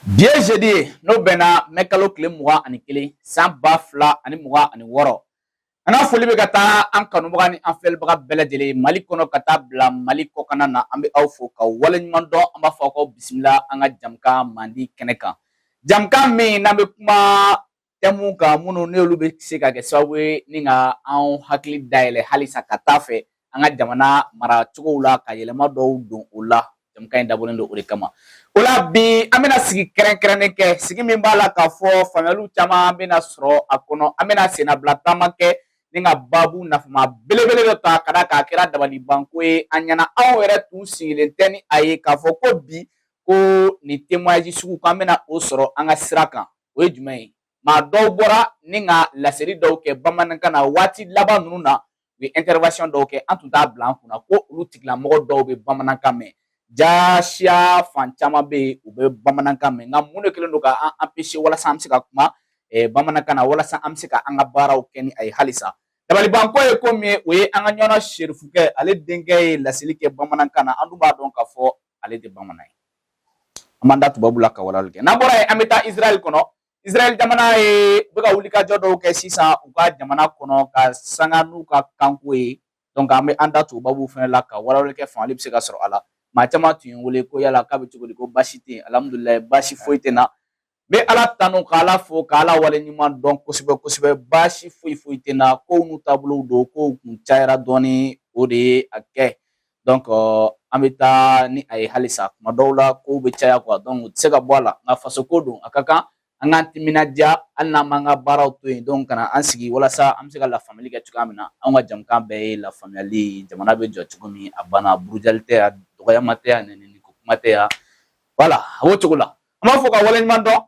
Bi ye jeudi ye, n'o bɛnna mɛ kalo tile 21 san 2026. An ka foli bɛ ka taa an kanubaga ni an filɛlibaga bɛɛ lajɛlen Mali kɔnɔ ka taa bila Mali kɔkanna na. An bɛ aw fo ka waleɲuman dɔn. An b'a fɔ aw ka bisimila an ka jamukan mandi kɛnɛ kan, jamukan min n'an bɛ kuma thème kan minnu n'olu bɛ se ka kɛ sababu ye ni ka anw hakili dayɛlɛ halisa ka taa fɛ an ka jamana maracogow la, ka yɛlɛma dɔw don o la. Jamukan in dabɔlen don o de kama. O la bi, an bɛna sigi kɛrɛnkɛrɛnnen kɛ, sigi min b'a la k'a fɔ faamuyaliw caman bɛna sɔrɔ a kɔnɔ. An bɛna sennabila taama kɛ ni ka baabu nafama belebele dɔ ta, ka d'a kan a kɛra dabalibanko ye an ɲɛna. Anw yɛrɛ tun sigilen tɛ ni a ye k'a fɔ ko bi ko nin témoignage sugu k'an bɛna o sɔrɔ an ka sira kan. O ye jumɛn ye? Maa dɔw bɔra ni ka laseli dɔw kɛ bamanankan na waati laban ninnu na, u ye intervention dɔw kɛ. An tun t'a bila an kunna ko olu tigilamɔgɔ dɔw bɛ bamanankan mɛn. Jaasiya fan caman bɛ yen, u bɛ bamanankan mɛn, nka mun de kɛlen don ka an empêcher walasa an bɛ se ka kuma bamanankan na, walasa an bɛ se ka an ka baaraw kɛ ni a ye halisa? Dabalibanko ye ko min ye, o ye an ka ɲɔnɔ serifukɛ, ale denkɛ ye laseli kɛ bamanankan na. An dun b'a dɔn k'a fɔ ale tɛ bamanan ye. An b'an da tubabu la ka walawalali kɛ. N'an bɔra yen, an bɛ taa Israël kɔnɔ. Israël jamana ye u bɛ ka wulikajɔ dɔw kɛ sisan u ka jamana kɔnɔ ka sanga n'u ka kanko ye. Donc an bɛ an da tubabu fana la ka walawalali kɛ, faamuyali bɛ se ka sɔrɔ a la. Maa caman tun ye n wele ko yala k'a bɛ cogo di, ko baasi tɛ yen. Alhamdulilayi, baasi foyi tɛ n na. N bɛ Ala tanu ka Ala fo ka Ala waleɲuman dɔn kosɛbɛ kosɛbɛ. Baasi foyi foyi tɛ n na. Kow n'u taabolow don, kow kun cayara dɔɔni, o de ye a kɛ. Donc an bɛ taa ni a ye halisa. Kuma dɔw la, kow bɛ caya quoi, donc u tɛ se ka bɔ a la, nka faso ko don, a ka kan an k'an timinadiya hali n'an m'an ka baaraw to yen. Donc ka na an sigi walasa an bɛ se ka lafaamuyali kɛ cogoya min na. Anw ka jamukan bɛɛ ye lafaamuyali ye, jamana bɛ jɔ cogo min. A banna, burujali tɛ yan, dɔgɔyama tɛ yan, nɛnini ko kuma tɛ yan. Voilà, a b'o cogo la. An b'a fɔ ka waleɲuman dɔn.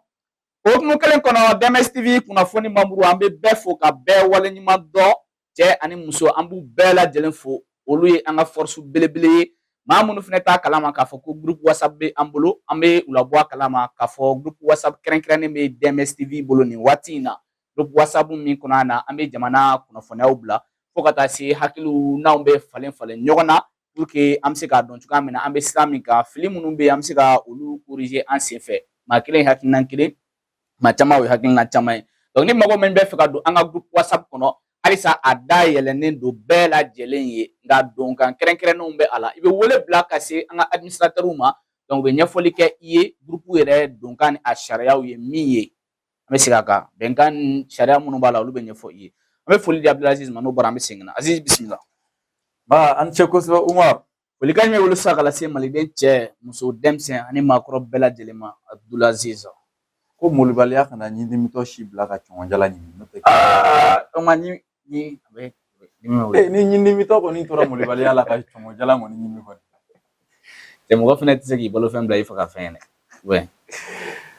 O hukumu kelen kɔnɔ, DMS TV kunnafoni mamuru, an bɛ bɛɛ fo ka bɛɛ waleɲuman dɔn, cɛ ani muso, an b'u bɛɛ lajɛlen fo. Olu ye an ka force belebele ye. Maa minnu fana t'a kalama k'a fɔ ko groupe WhatsApp bɛ an bolo, an bɛ u labɔ a kalama k'a fɔ groupe WhatsApp kɛrɛnkɛrɛnnen bɛ DMS TV bolo nin waati in na. Groupe WhatsApp min kɔnɔ na, an bɛ jamana kunnafoniyaw bila fo ka taa se hakiliw n'anw bɛ falen falen ɲɔgɔn na, pour que an bɛ se k'a dɔn cogoya min na an bɛ sira min kan, fili minnu bɛ yen, an bɛ se ka olu corriger an sen fɛ. Maa kelen ye hakilina kelen, maa caman o ye hakilina caman ye. Donc ni mɔgɔ min bɛ fɛ ka don an ka groupe WhatsApp kɔnɔ halisa, a dayɛlɛnnen don bɛɛ lajɛlen ye, nka donkan kɛrɛnkɛrɛnnenw bɛ a la. I bɛ wele bila ka se an ka administrateur ma, donc u bɛ ɲɛfɔli kɛ i ye groupe yɛrɛ donkan ni a sariyaw ye min ye. An bɛ segin a kan, bɛnkan ni sariya minnu b'a la, olu bɛ ɲɛfɔ i ye. An bɛ foli di Abdulaziz ma. N'o bɔra, an bɛ segin na. Aziz, bisimila. Ba, an ce kosɛbɛ, Umar. Folikan jumɛn bolo sisan ka lase maliden cɛ, muso, denmisɛn ani maakɔrɔ bɛɛ lajɛlen ma, Abdulaziz? Ko molobaliya kana ɲidimitɔ si bila ka cɔngɔnjala ɲimi, n'o tɛ Aa, o ma ni ni a bɛ dimi bɛ wuli. Ni ɲidimitɔ kɔni tora molobaliya la ka cɔngɔnjala kɔni ɲimi kɔni. Cɛ, mɔgɔ fana tɛ se k'i balo fɛn bila i faga fɛn ye dɛ. Ouais.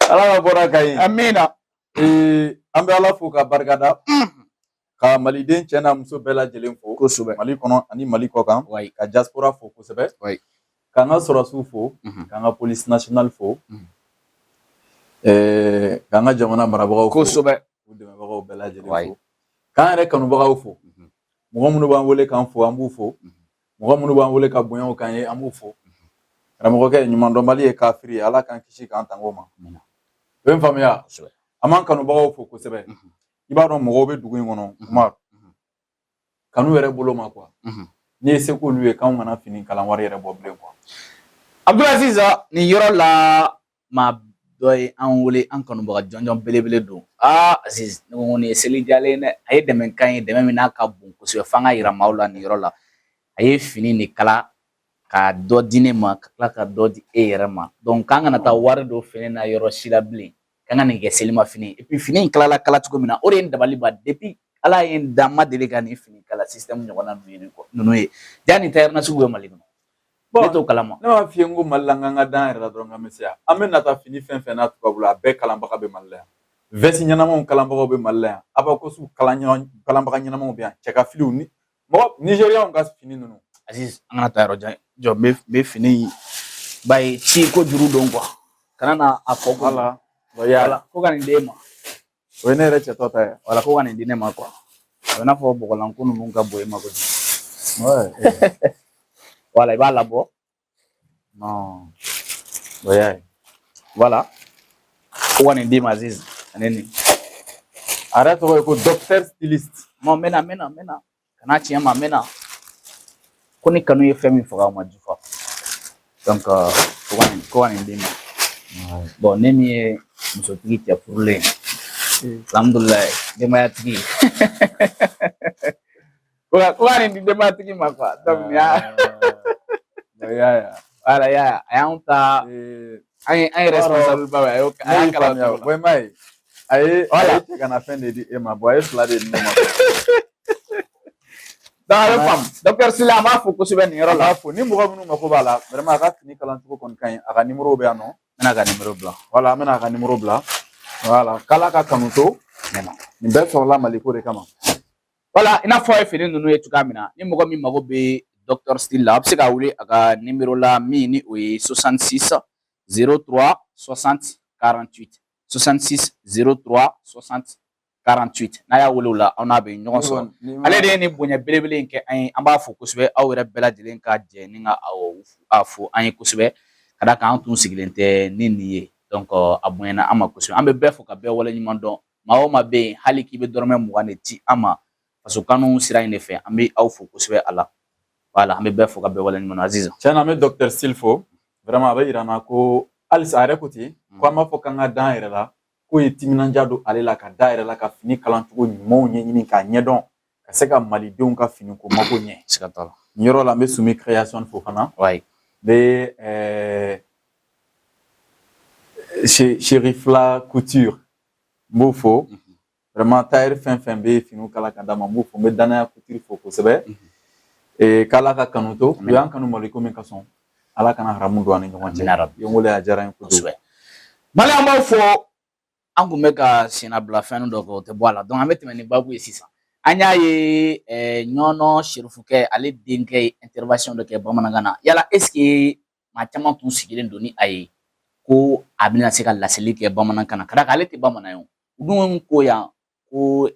Ala ka bɔra ka ɲi. Amina. An bɛ Ala fo ka barikada, ka maliden cɛ n'a muso bɛɛ lajɛlen fo Mali kɔnɔ ani Mali kɔ kan, ka diaspora fo kosɛbɛ, k'an ka sɔrɔsiw fo, k'an ka police nationale fo, k'an ka jamana marabagaw fo, u dɛmɛbagaw bɛɛ lajɛlen fo, k'an yɛrɛ kanubagaw fo, mɔgɔ minnu b'an wele k'an fo, an b'u fo, mɔgɔ minnu b'an wele ka bonyaw k'an ye, an b'u fo. Karamɔgɔkɛ, ɲumandɔnbali ye kafiri ye, Ala k'an kisi k'an tanga o ma. O ye n faamuya. An b'an kanubagaw fo kosɛbɛ. I b'a dɔn, mɔgɔw bɛ dugu in kɔnɔ, Umar, kanu yɛrɛ bolo ma quoi, n'i ye se k'olu ye, k'anw kana fini kalan wari yɛrɛ bɔ bilen quoi. Abdulaziz, nin yɔrɔ la, maa dɔ ye an wele, an kanubaga jɔnjɔn belebele don. Aa Aziz, ne ko nin ye seli diyalen ye dɛ. A ye dɛmɛ kan ye, dɛmɛ min n'a ka bon kosɛbɛ, f'an ka yira maaw la nin yɔrɔ la. A ye fini de kala ka dɔ di ne ma, ka tila ka dɔ di e yɛrɛ ma. Donc k'an kana taa wari don fini na yɔrɔ si la bilen, k'an ka nin kɛ selimafini. Et puis fini in kalala kala cogo min na, o de ye n dabali ban. Depuis Ala ye n dan, n ma deli ka nin fini kala système ɲɔgɔnna ninnu ye. Ninnu ye ja nin tailleur nasugu bɛ Mali kɔnɔ, ne t'o kalama. Ne b'a f'i ye n ko Mali la, n k'an ka dan yɛrɛ la dɔrɔn, k'an bɛ se yan. An bɛ nata fini fɛn fɛn n'a tubabu la, a bɛɛ kalanbaga bɛ Mali la yan. Veste ɲɛnamaw kalanbagaw bɛ Mali la yan, abakosiw kalanbaga ɲɛnamaw bɛ yan, cɛ ka filiw ni mɔgɔ Nigérianw ka fini ninnu. Aziz, an kana taa yɔrɔ jan. Jɔ, n bɛ fini in ba ye ci ko juru don quoi, kana na a fɔ ko Wala. Wala, ko ka nin d'e ma. O ye ne yɛrɛ cɛtɔ ta ye. Wala, ko ka nin di ne ma quoi. A bɛ n'a fɔ bɔgɔlanko ninnu ka bon e ma kojugu. Wala, i b'a labɔ. Non. O y'a ye. Voilà. Ko ka nin d'i ma, Aziz, ani nin. A yɛrɛ tɔgɔ ye ko Docteur Styliste. Non, n bɛ na, n bɛ na, n bɛ na. Kana tiɲɛ ma, n bɛ na. Ko ni kanu ye fɛn min faga, o ma jufa. Donc ko ka nin d'i ma. Bon, ne min ye musotigi, cɛ furulen ye, alhamdulilayi, denbayatigi, ko ka nin di denbayatigi ma quoi. Donc nin y'a Ya ya. Voilà, ya a y'anw ta, an ye responsable ba ye, a y'o a Ne y'a y'i kalan faamuya o cogo la. O ma ye. A Voilà. ye cɛ kana fɛn de di e ma. Bon, a ye fila de di ne ma. Donc a bɛ faamu. Docteur Sila, an b'a fo kosɛbɛ nin yɔrɔ An la. b'a fo. Ni mɔgɔ minnu mako b'a la, vraiment, a ka fini kalancogo kɔni ka ɲi. A ka numéro bɛ yan nɔ. N bɛna ka numéro bila. Voilà, an bɛna a ka numéro bila. Voilà, k'Ala ka kanu to. Ɲɛna. Nin bɛɛ sɔrɔla Maliko de kama. Voilà, i n'a fɔ a ye fini ninnu ye cogoya min na, ni mɔgɔ min mago bɛ Docteur Style la, a bɛ se ka wele a ka numéro la min ni o ye 66 03 60 48, 66 03 60 48. N'a y'a wele o la, aw n'a bɛ ɲɔgɔn sɔrɔ. Ale de ye nin bonya belebele in kɛ an ye, an b'a fo kosɛbɛ. Aw yɛrɛ bɛɛ lajɛlen ka jɛ ni ka a fo an ye kosɛbɛ, ka d'a kan an tun sigilen tɛ ni nin ye. Donc a bonyana an ma kosɛbɛ. An bɛ bɛɛ fo ka bɛɛ waleɲuman dɔn. Maa o maa bɛ yen, hali k'i bɛ dɔrɔmɛ 20 de ci an ma faso kanu sira in de fɛ, an bɛ aw fo kosɛbɛ a la. Voilà, an bɛ bɛɛ fo ka bɛɛ waleɲuman dɔn, Aziz. Tiɲɛ na, an bɛ Docteur Style fo. Vraiment, a bɛ yira n na ko halisa a yɛrɛ ko ten ko an b'a fɔ k'an ka d'an yɛrɛ la, k'o ye timinandiya don ale la ka da yɛrɛ la ka fini kalancogo ɲumanw ɲɛɲini k'a ɲɛdɔn, ka se ka malidenw ka finiko mako ɲɛ. Siga t'a la. Nin yɔrɔ la, n bɛ Sumi Création fo fana. N bɛ Cherifla Couture, n b'o fo. Vraiment, tailleur fɛn fɛn bɛ finiw kala ka d'a ma, n b'o fo. N bɛ Danaya Couture fo kosɛbɛ. K'Ala ka kanu to. U y'an kanu Maliko min kasɔn, Ala kana haramu don an ni ɲɔgɔn cɛ. Amina rabi. I ye n wele, a diyara n ye kojugu. Kosɛbɛ. Mali, an b'aw fɔ. An kun bɛ ka sennabila fɛn dɔ kɛ, o tɛ bɔ a la. Donc an bɛ tɛmɛ ni baabu ye sisan. An y'a ye Ɲɔnɔ Serifukɛ, ale denkɛ ye intervention dɔ kɛ bamanankan na. Yala, est ce que maa caman tun sigilen don ni a ye ko a bɛna se ka laseli kɛ bamanankan na, ka d'a kan ale tɛ bamanan ye? O u dun ko yan ko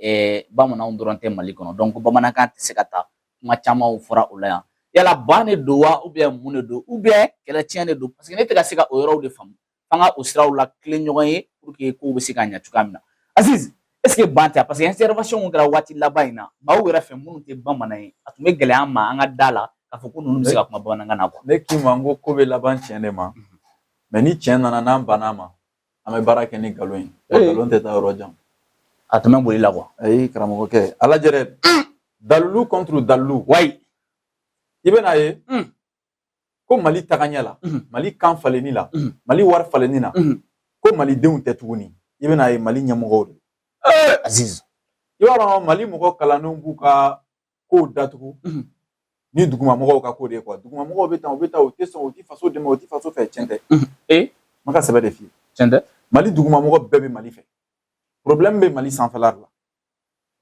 bamananw dɔrɔn tɛ Mali kɔnɔ, donc bamanankan tɛ se ka ta. Kuma camanw fɔra o la yan. Yala, ban de don wa, ou bien mun de don, ou bien kɛlɛtiɲɛ de don? Parce que ne tɛ ka se ka o yɔrɔw de faamu. F'an ka o siraw la tilen ɲɔgɔn ye pour que kow bɛ se ka ɲɛ cogoya min na. Aziz, est ce que ban tɛ? Parce que intervention mun kɛra waati laban in na, maaw yɛrɛ fɛ minnu tɛ bamanan ye, a tun bɛ gɛlɛya an ma an ka da la k'a fɔ ko ninnu bɛ se ka kuma bamanankan na quoi. Ne k'i ma n ko ko bɛ laban tiɲɛ de ma, mais ni tiɲɛ nana, n'an banna a ma, an bɛ baara kɛ ni nkalon ye. Wa nkalon tɛ taa yɔrɔ jan. A tun bɛ boli la quoi. Ayi, karamɔgɔkɛ, a lajɛ dɛ, dalilu contre dalilu. I bɛna ye ko Mali tagaɲɛ la, Mali kan falenni la, Mali wari falenni na, ko malidenw tɛ tuguni. I bɛna ye Mali ɲɛmɔgɔw de. Aziz. I b'a dɔn, Mali mɔgɔ kalannenw b'u ka kow datugu ni dugumamɔgɔw ka ko de ye quoi. Dugumamɔgɔw bɛ tan, u bɛ taa, u tɛ sɔn, u tɛ faso dɛmɛ, u tɛ faso fɛ. Tiɲɛ tɛ? N ma ka sɛbɛ de f'i ye. Tiɲɛ tɛ. Mali dugumamɔgɔ bɛɛ bɛ Mali fɛ. Problème bɛ Mali sanfɛla de la.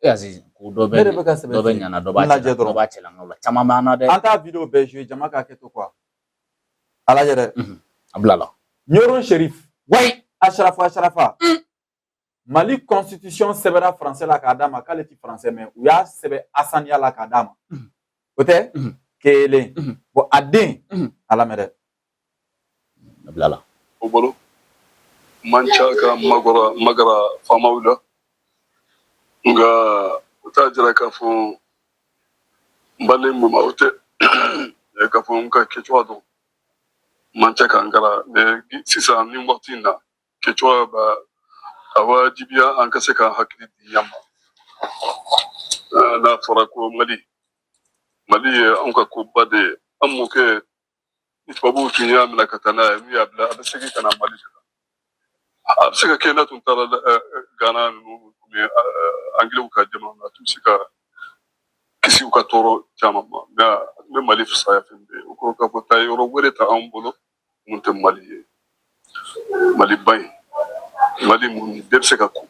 E Aziz, ko dɔ bɛ Ne de bɛ ka sɛbɛ dɔ bɛ f'i ye. ɲana, dɔ b'a N lajɛ cɛla, dɔ dɔrɔn. b'a cɛlankaw la, caman b'an na dɛ. An t'a vidéo bɛɛ jouer, jama k'a kɛ to quoi. A lajɛ dɛ. A bila la. Ɲɔrɔ Sherif. Asharafa, Asharafa. Mali constitution sɛbɛnna français la k'a d'a ma, k'ale ti français mɛn. U y'a sɛbɛn asaniya la k'a d'a ma. O tɛ kelen. Bon, a den, a lamɛn dɛ. A bila la. O bolo man ca ka magara magara faamaw la, nka o t'a jira k'a fɔ n balen mun ma, o tɛ k'a fɔ n ka kɛcogoya dɔn man ca ka n gara. Mais sisan, nin waati in na, kɛcogoya b'a a wajibiya an ka se k'an hakili di ɲa ma. N'a fɔra ko Mali, Mali ye anw ka koba de ye. An mɔkɛ ni tubabuw tun y'a minɛ ka taa n'a ye, n'u y'a bila, a bɛ segin ka na Mali de la. A bɛ se ka kɛ n'a tun taara Gana ninnu, Angilɛw ka jamana na, a tun bɛ se ka kisi u ka tɔɔrɔ caman ma. Nka a tun bɛ Mali fisaya fɛn bɛɛ ye. O kɔrɔ k'a fɔ taa yɔrɔ wɛrɛ ta anw bolo mun tɛ Mali ye. Mali ba in, Mali mun ni bɛɛ bɛ se ka ko,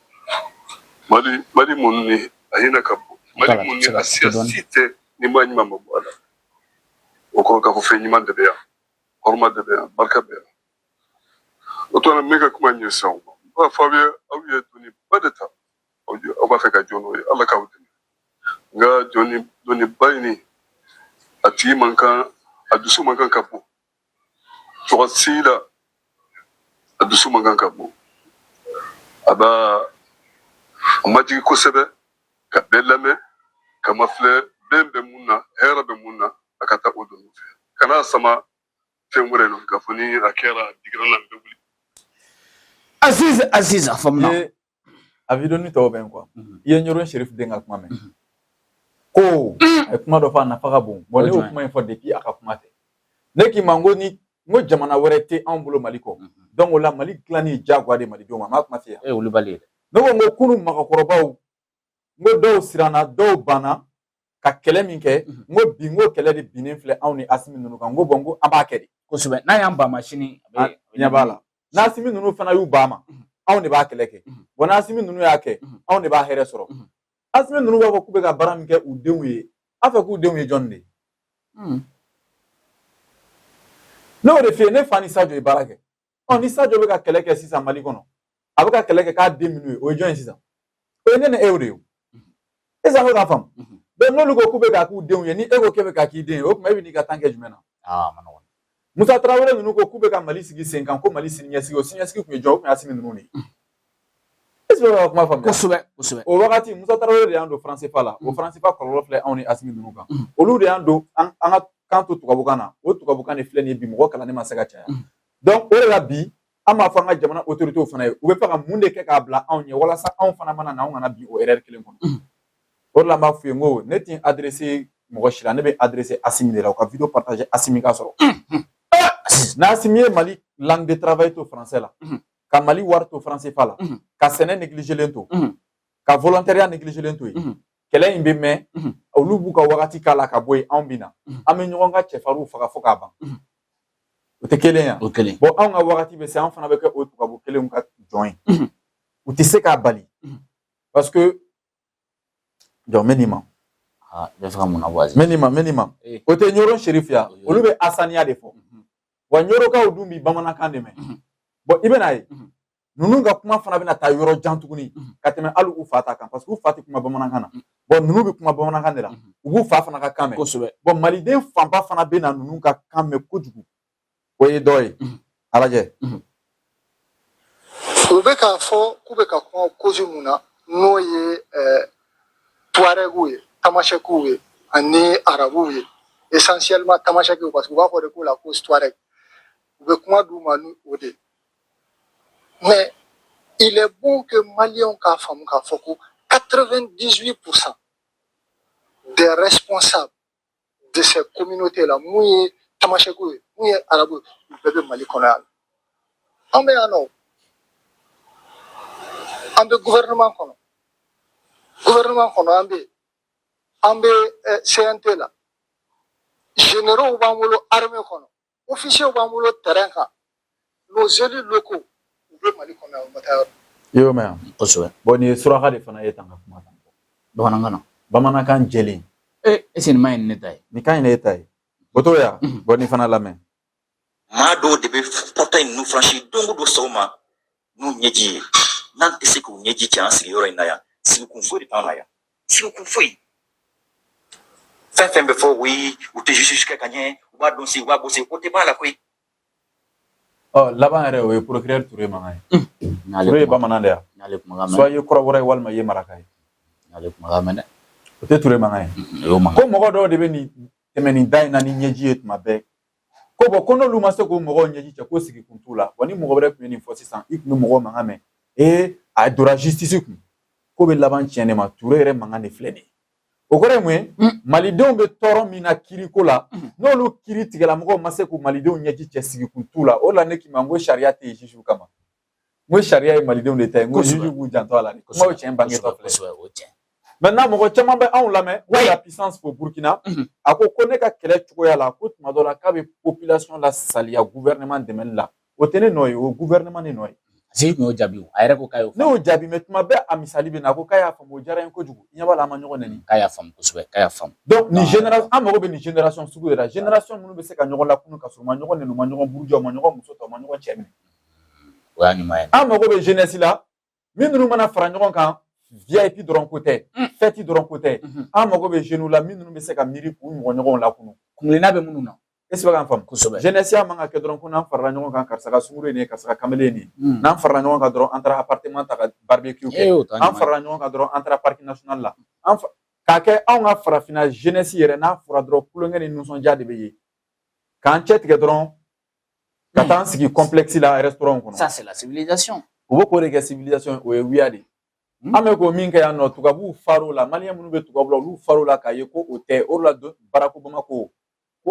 Mali mun ni a hinɛ ka bon, Mali mun ni a siya si tɛ ni maa ɲuman ma bɔ a la. O kɔrɔ k'a fɔ fɛn ɲuman de bɛ yan, hɔrɔma de bɛ yan, barika bɛ yan. O tuma na, n bɛ ka kuma ɲɛsin aw ma. N b'a fɔ aw ye, aw ye doniba de ta, aw b'a fɛ ka jɔ n'o ye. Ala k'aw dɛmɛ. Nka jɔni doniba in ni a tigi man kan, a dusu man kan ka bon cogo si la, a dusu man kan ka bon. A b'a a majigi kosɛbɛ ka bɛɛ lamɛn ka mafilɛ bɛn bɛ mun na, hɛrɛ bɛ mun na, a ka taa o don fɛ, kana sama fɛn wɛrɛ nɔ k'a fɔ ni a kɛra a digira na, n bɛ wuli. Aziz, Aziz, a faamuna. Ye a vidéo ni tɔw bɛn quoi. I ye Ɲɔrɔ Sheriff den ka kuma mɛn ko a ye kuma dɔ fɔ, a nafa ka bon. Bon, ne y'o kuma in fɔ depuis a ka kuma tɛ. Ne k'i ma n ko ni n ko jamana wɛrɛ tɛ anw bolo Mali kɔ, donc o la Mali dilanni ye diyagoya de malidenw ma. N b'a kuma f'i ye. E ye wulibali ye dɛ. Ne ko n ko kunun mɔgɔkɔrɔbaw, n ko dɔw siranna, dɔw banna ka kɛlɛ min kɛ, n ko bi, n ko kɛlɛ de binnen filɛ anw ni Asimi ninnu kan. N ko bon, n ko an b'a kɛ de. Kosɛbɛ, n'a y'an ban ma sini a bɛ ɲɛ b'a la, n'Asimi ninnu fana y'u ban ma, anw de b'a kɛlɛ kɛ. Bon, n'Asimi ninnu y'a kɛ, anw de b'a hɛrɛ sɔrɔ. Asimi ninnu b'a fɔ k'u bɛ ka baara min kɛ u denw ye, a fɛ k'u denw ye jɔnni de ye? Ne y'o de f'i ye, ne fa ni Sajo ye baara kɛ. Ɔ, ni Sajo bɛ ka kɛlɛ kɛ sisan Mali kɔnɔ, a bɛ ka kɛlɛ kɛ k'a den minnu ye, o ye jɔn ye sisan? O ye ne ni e de ye o. Sisan bɛ k'a faamu. Donc n'olu ko k'u bɛ k'a k'u denw ye, ni e ko k'e bɛ k'a k'i den ye, o tuma e bɛ n'i ka temps kɛ jumɛn na? Aa, a ma nɔgɔn. Musa Tarawele ninnu ko k'u bɛ ka Mali sigi sen kan, ko Mali sini ɲɛsigi, o siniɲɛsigi tun ye jɔn? O tun ye Asimi ninnu de ye. Est-ce que bɛ ka kuma faamuya? Kosɛbɛ, kosɛbɛ. O wagati Musa Tarawele de y'an don franc CFA la. O franc CFA kɔlɔlɔ filɛ anw ni Asimi ninnu kan. Olu de y'an don an ka kan to tubabukan na. O tubabukan de filɛ nin ye bi, mɔgɔ kalannen ma se ka caya. Donc o de la bi an b'a fɔ an ka jamana autorités fana ye, u bɛ fɛ ka mun de kɛ k'a bila anw ɲɛ walasa anw fana mana na, anw kana bin o erreur kelen kɔnɔ. O de la n b'a f'u ye, n ko ne tɛ adressé mɔgɔ si la, ne bɛ adressé Asimi de la. U ka vidéo partager, Asimi ka sɔrɔ. N'Asimi ye Mali langue de travail to français la, ka Mali wari to franc CFA la, ka sɛnɛ négligelen to, ka volontariat négligelen to yen, kɛlɛ in bɛ mɛn. Olu b'u ka wagati k'a la ka bɔ yen, anw bɛ na, an bɛ ɲɔgɔn ka cɛfarinw faga fo k'a ban. O tɛ kelen yan? O kelen. Bon, anw ka wagati bɛ se, an fana bɛ kɛ o tubabu kelenw ka jɔn ye. U tɛ se k'a bali parce que jɔn bɛ nin ma. Aa, i bɛ fɛ ka mun na bɔ Aziz? N bɛ nin ma, n bɛ nin ma. O tɛ Ɲɔrɔ Sheriff ya, olu bɛ asaniya de fɔ. Wa Ɲɔrɔkaw dun bi bamanankan de mɛn. Bon, i bɛna ye ninnu ka kuma fana bɛna taa yɔrɔ jan tuguni ka tɛmɛ hali u fa ta kan, parce que u fa tɛ kuma bamanankan na. Bon, ninnu bɛ kuma bamanankan de la, u b'u fa fana ka kan mɛn. Bon, maliden fanba fana bɛ na ninnu ka kan mɛn kojugu. O ye dɔ ye, a lajɛ. U bɛ k'a fɔ k'u bɛ ka kuma cause mun na, n'o ye tuarɛguw ye, tamasɛkiw ye ani arabuw ye, essentiellement tamasɛkiw, parce que u b'a fɔ de ko la cause touareg, u bɛ kuma d'u ma ni o de ye. Mais il est bon que Maliens k'a faamu k'a fɔ ko 98% des responsables de ces communautés là, mun ye tamasɛkiw ye, mun ye arabu ye, u bɛɛ bɛ Mali kɔnɔ yan. An bɛ yan nɔ, an bɛ gouvernement kɔnɔ, gouvernement kɔnɔ an bɛ yen, an bɛ CNT la, généraux b'an bolo armée kɔnɔ, officiers b'an bolo terrain kan, nos élus locaux, u bɛ Mali kɔnɔ yan, u ma taa yɔrɔ. I y'o mɛn yan? Kosɛbɛ. Bon, nin ye suraka de fana ye tan ka kuma tan. Bamanankan na. Bamanankan jɛlen. Ee, est ce que nin ma ɲi ni ne ta ye? Nin ka ɲi ne ta ye, o t'o ya. Bon, nin fana lamɛn. Maa dɔw de bɛ portail ninnu franchi don o don sɔgɔma n'u ɲɛji ye. N'an tɛ se k'u ɲɛji cɛ an sigiyɔrɔ in na yan, sigikun foyi de t'an na yan, sigikun foyi. Fɛn fɛn bɛ fɔ, oui, u tɛ justice kɛ ka ɲɛ, u b'a dɔn se, u b'a bɔ se, o tɛ b'a la koyi. Ɔ, laban yɛrɛ, o ye procureur Ture mankan ye. N'ale Ture ye kuma bamanan de ya. N'ale kumakan mɛn. Soit i ye kɔrɔbɔrɔ ye walima i ye maraka ye. N'ale kumakan mɛn dɛ. O tɛ Ture mankan ye? O y'o mankan. Ko mɔgɔ dɔw de bɛ nin tɛmɛ nin da in na ni ɲɛji ye tuma bɛɛ, ko bon, ko n'olu ma se k'o mɔgɔw ɲɛji cɛ, ko sigikun t'u la. Wa ni mɔgɔ wɛrɛ tun ye nin fɔ sisan, i tun bɛ mɔgɔw mankan mɛn. Ee, a donna justice kun ko bɛ laban tiɲɛ de ma. Ture yɛrɛ mankan de filɛ nin ye. O kɔrɔ ye mun ye? Malidenw bɛ tɔɔrɔ min na kiriko la, n'olu kiri tigɛlamɔgɔw ma se k'u malidenw ɲɛji cɛ, sigikun t'u la. O de la ne k'i ma n ko sariya tɛ yen juge kama, n ko sariya ye malidenw de ta ye, n ko juge b'u janto a la. Kuma ye tiɲɛ bangetɔ filɛ. Kosɛbɛ, o tiɲɛ. Maintenant, mɔgɔ caman bɛ anw lamɛn ko la puissance au Burkina. A ko ko ne ka kɛlɛ cogoya la, ko tuma dɔ la k'a bɛ population la saliya gouvernement dɛmɛli la. O tɛ ne nɔ ye, o ye gouvernement de nɔ ye. Parce que i tun y'o jaabi o, a yɛrɛ ko k'a y'o Ne y'o jaabi, mais tuma bɛɛ a misali bɛ na, a ko k'a y'a faamu, o diyara n ye kojugu. I ɲɛ b'a la, an ma ɲɔgɔn nɛni. K'a y'a faamu kosɛbɛ, k'a y'a faamu. Donc nin génération, an mago bɛ nin génération sugu de la, génération minnu bɛ se ka ɲɔgɔn lakunu ka sɔrɔ u ma ɲɔgɔn nɛni, u ma ɲɔgɔn buruja, u ma ɲɔgɔn muso ta, u ma ɲɔgɔn cɛ minɛ. O y'a ɲuman ye. An mago bɛ jeunesse la min ninnu mana fara ɲɔgɔn kan, VIP dɔrɔn ko tɛ, fête dɔrɔn ko tɛ. An mago bɛ jeunes la min ninnu bɛ se ka miiri k'u ɲɔgɔn ɲɔgɔnw lakunu. Kunkilenna bɛ minnu na. Est-ce que k'an faamu? Kosɛbɛ. Jeunesse ya man ka kɛ dɔrɔn ko n'an farala ɲɔgɔn kan, karisa ka sunguru ye nin ye, karisa ka kamalen ye nin ye. N'an farala ɲɔgɔn kan dɔrɔn, an taara appartement ta ka barbecue kɛ. O t'a An ɲuman ye. farala ɲɔgɔn kan dɔrɔn, an taara parc national la. An k'a kɛ anw ka farafinna jeunesse yɛrɛ, n'a fɔra dɔrɔn, kulonkɛ ni nisɔndiya de bɛ yen. K'an cɛ tigɛ dɔrɔn ka taa an sigi complexe la, restaurant kɔnɔ. Ça, c'est la civilisation. U bɛ k'o de kɛ civilisation, o ye wuya de ye. An bɛ k'o min kɛ yan nɔ, tubabuw far'o la. Maliyɛn minnu bɛ tubabu la, olu far'o la k'a ye ko o tɛ. O de la Barack Obama ko